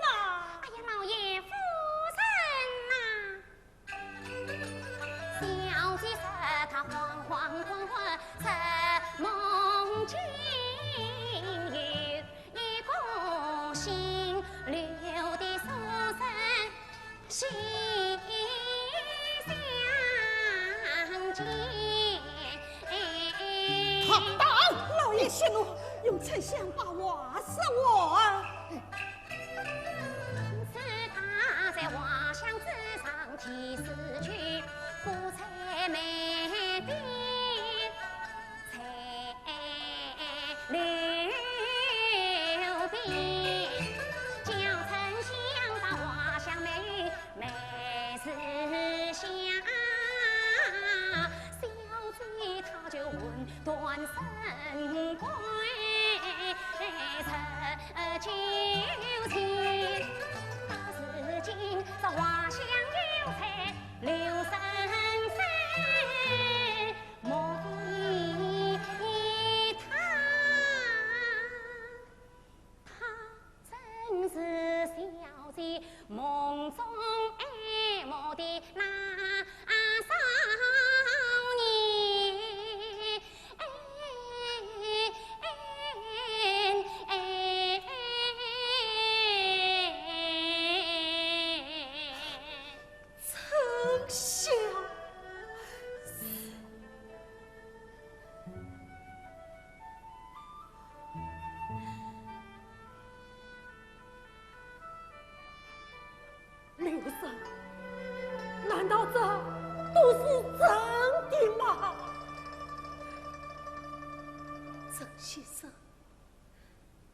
啊？哎呀，老爷夫人呐！小姐说她恍恍惚惚在梦境，有一个姓刘的书生 心相见。好，大胆！老爷息怒，容丞相把话说完。自他在华相之上第四句，不在眉边。 在刘备，叫丞相把华相眉，眉似相，小姐她就魂断神归。春香。刘生，难道这都是真的吗？曾先生，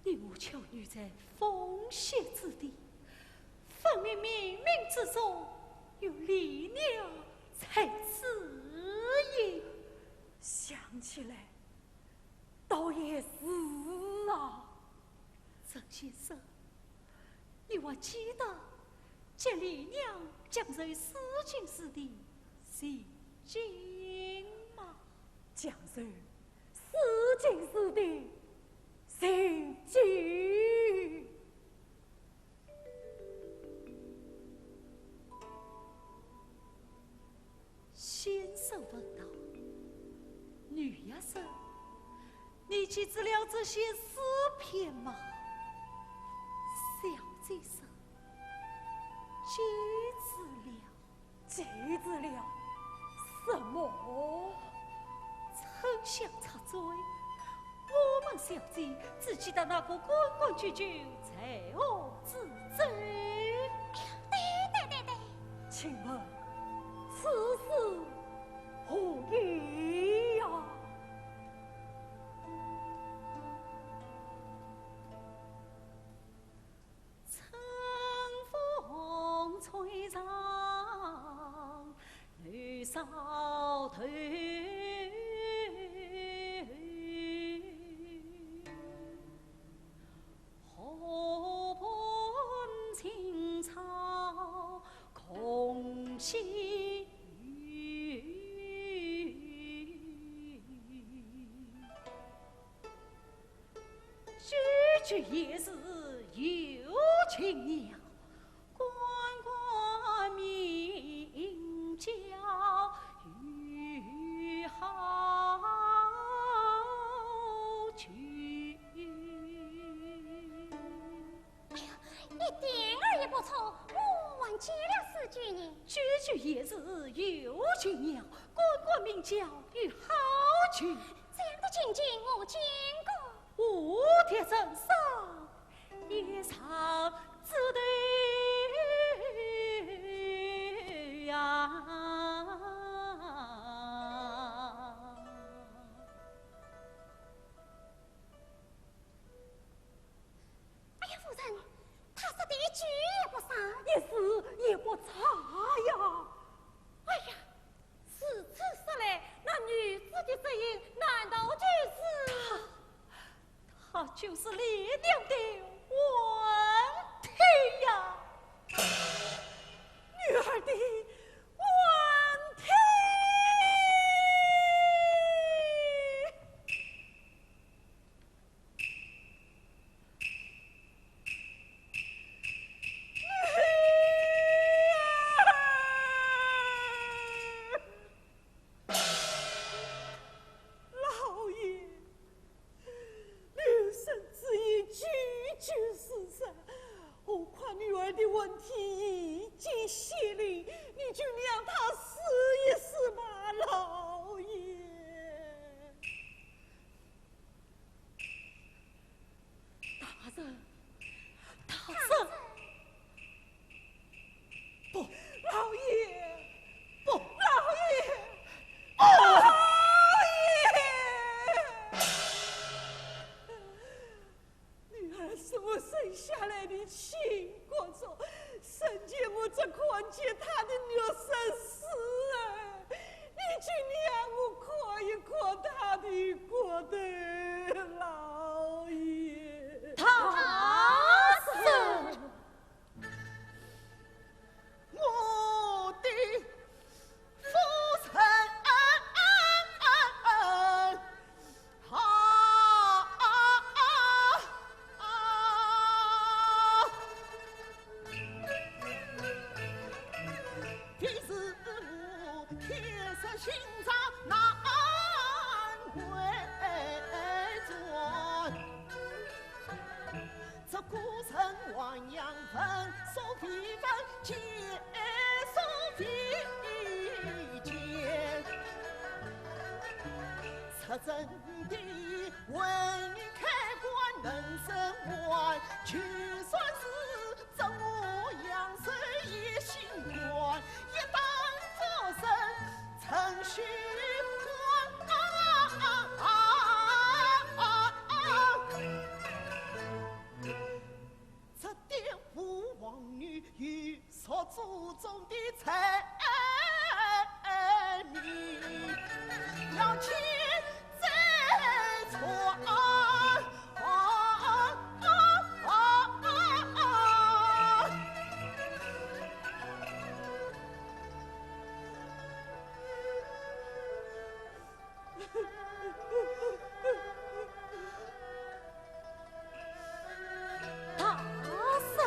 你我巧遇在风雪之地，分明冥冥之中有李娘在指引。想起来，倒也是啊。曾先生，你还记得接李娘江州四进士的情景吗？江州四进士的情景。 先生问道：女学生，你记住了这些诗篇吗？小姐说：记住了。记住了什么？ 春香插嘴，我们小姐只记得那个规规矩矩在河之洲。哎呀，对对对对。请问此事何意呀？ 春风吹上柳梢头，河畔青草空栖。 句句也是有情调，关关酩酒与好酒。哎呀，一点儿也不错，我还记了四句呢。句句也是有情调，关关酩酒与好酒。 这样的情景我见过。蝴蝶成双夜上枝头呀。哎呀，夫人，他说的一句也不少，一字也不差呀。哎呀， 如此说来，那女子的声音难道就是……她，她就是李娘的婉婷呀！女儿的婉婷！ 老爷，刘生只言句句真的为你开关门生关，就算是怎么样谁也心软，也当作人曾许愿。啊啊啊啊啊！这点无望女有 所祖宗的才名，要请再传。大嫂。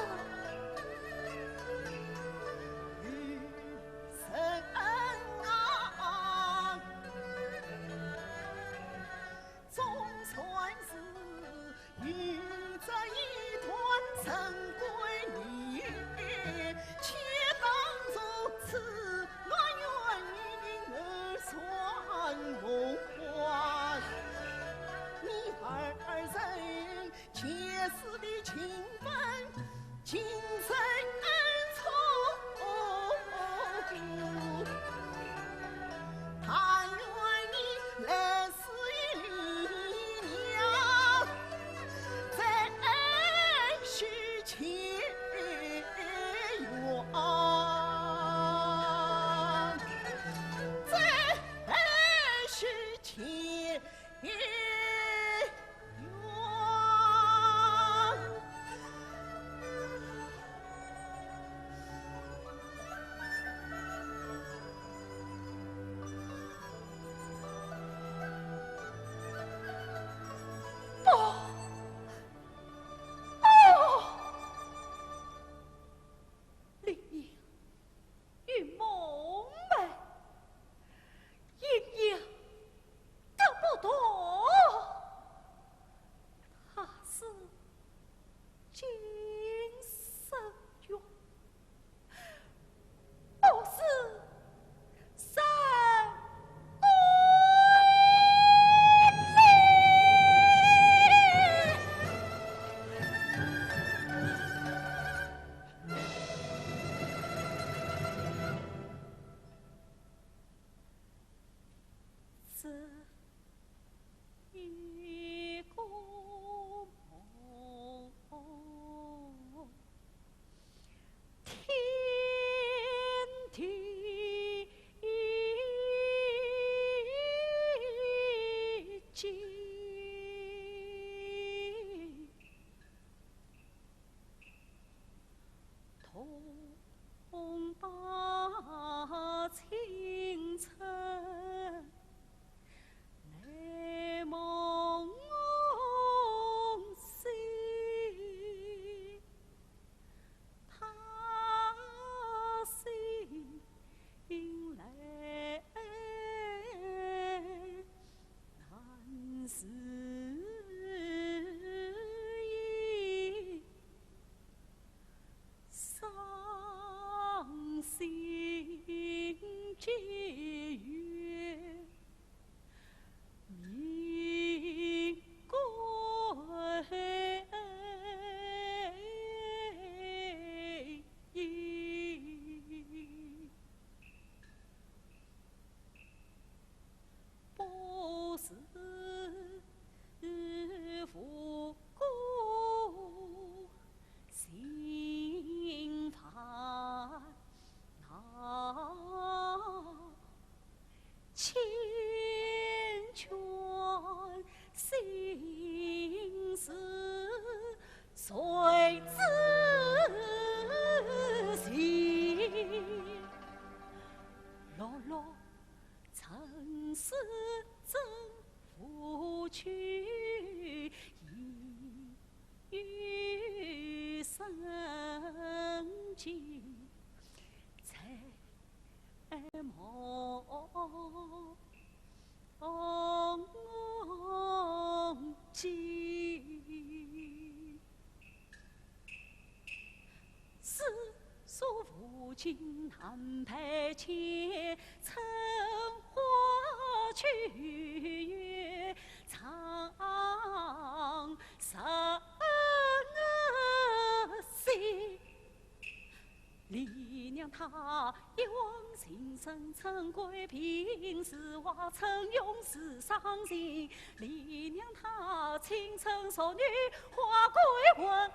她一往情深曾归，平时话曾用是伤心。李娘她青春少女花归魂，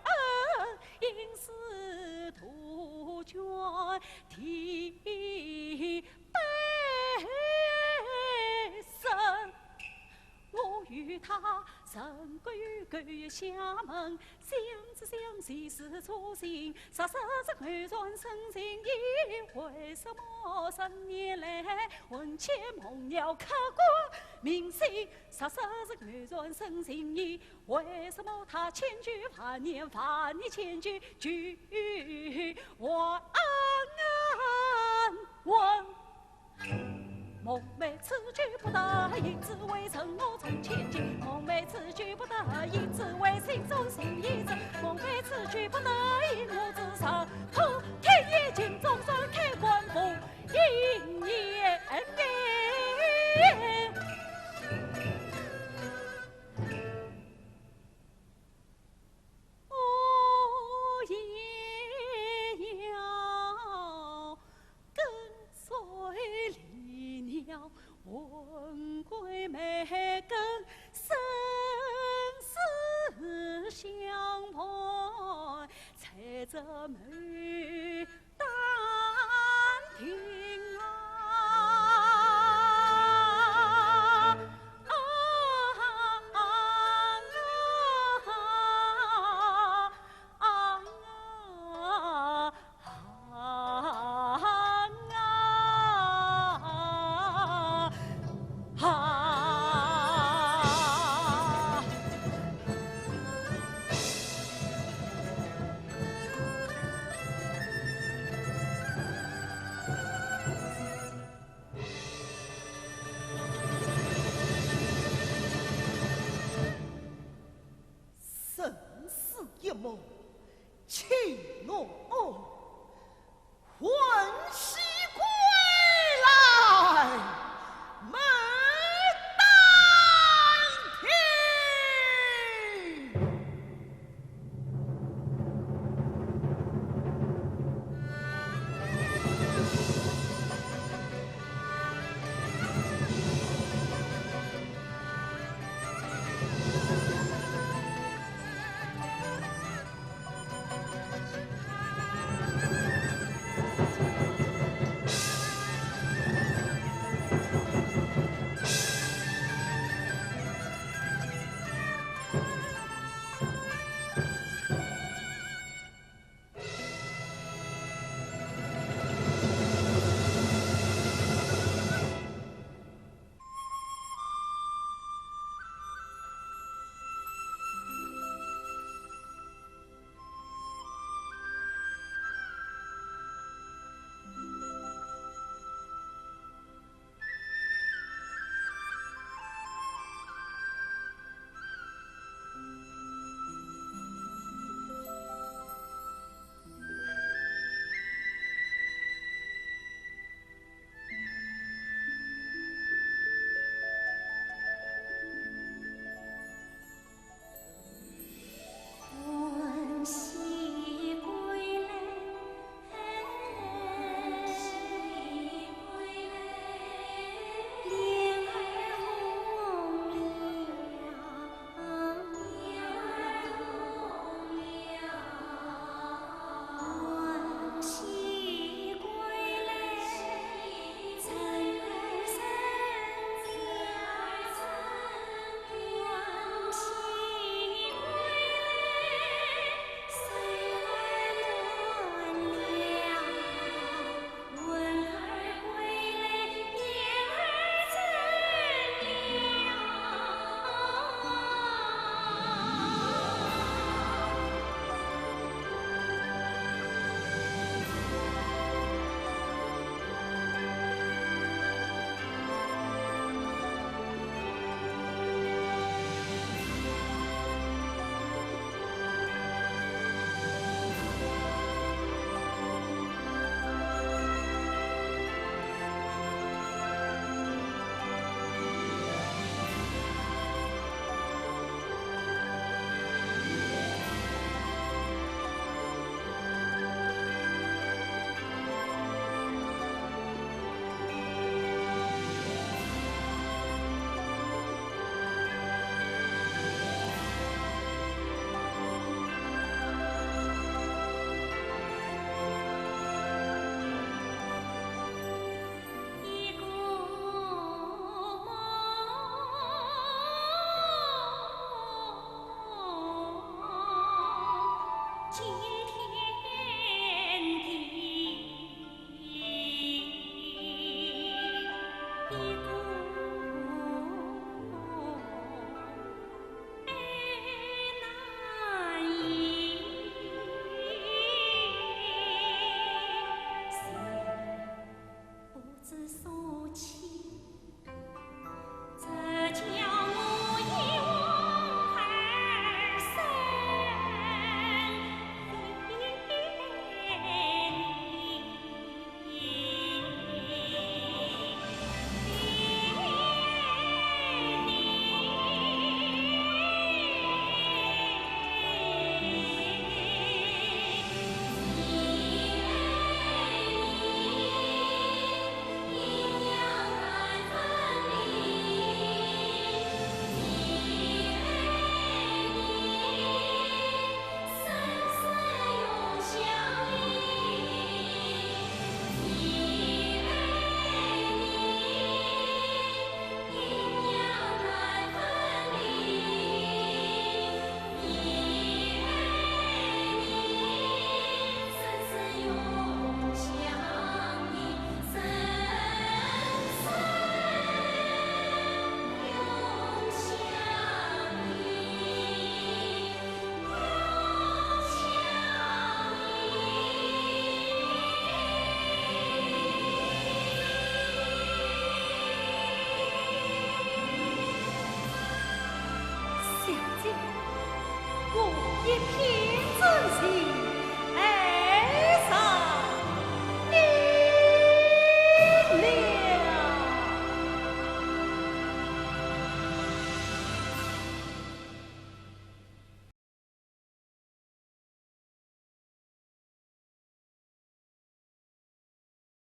应是杜鹃啼悲声。 我与她，人各有各的衙门，相知相惜是初心。霎时日偶然生情意，为什么三年来魂牵梦绕刻骨铭心？霎时日偶然生情意，为什么她千句万言，万言千句句还问？ 梦寐此去不得已，只为赠我从前情。梦寐此去不得已，只为心中情意深。梦寐此去不得已，我只身苦，天也尽，总算开棺封印也。哦，也要 跟随李娘魂归梅根，生死相伴，在这牡丹亭啊。啊啊啊啊！ 啊啊啊！生死一梦， 情浓，魂兮归来，牡丹亭。小姐，我一片真心。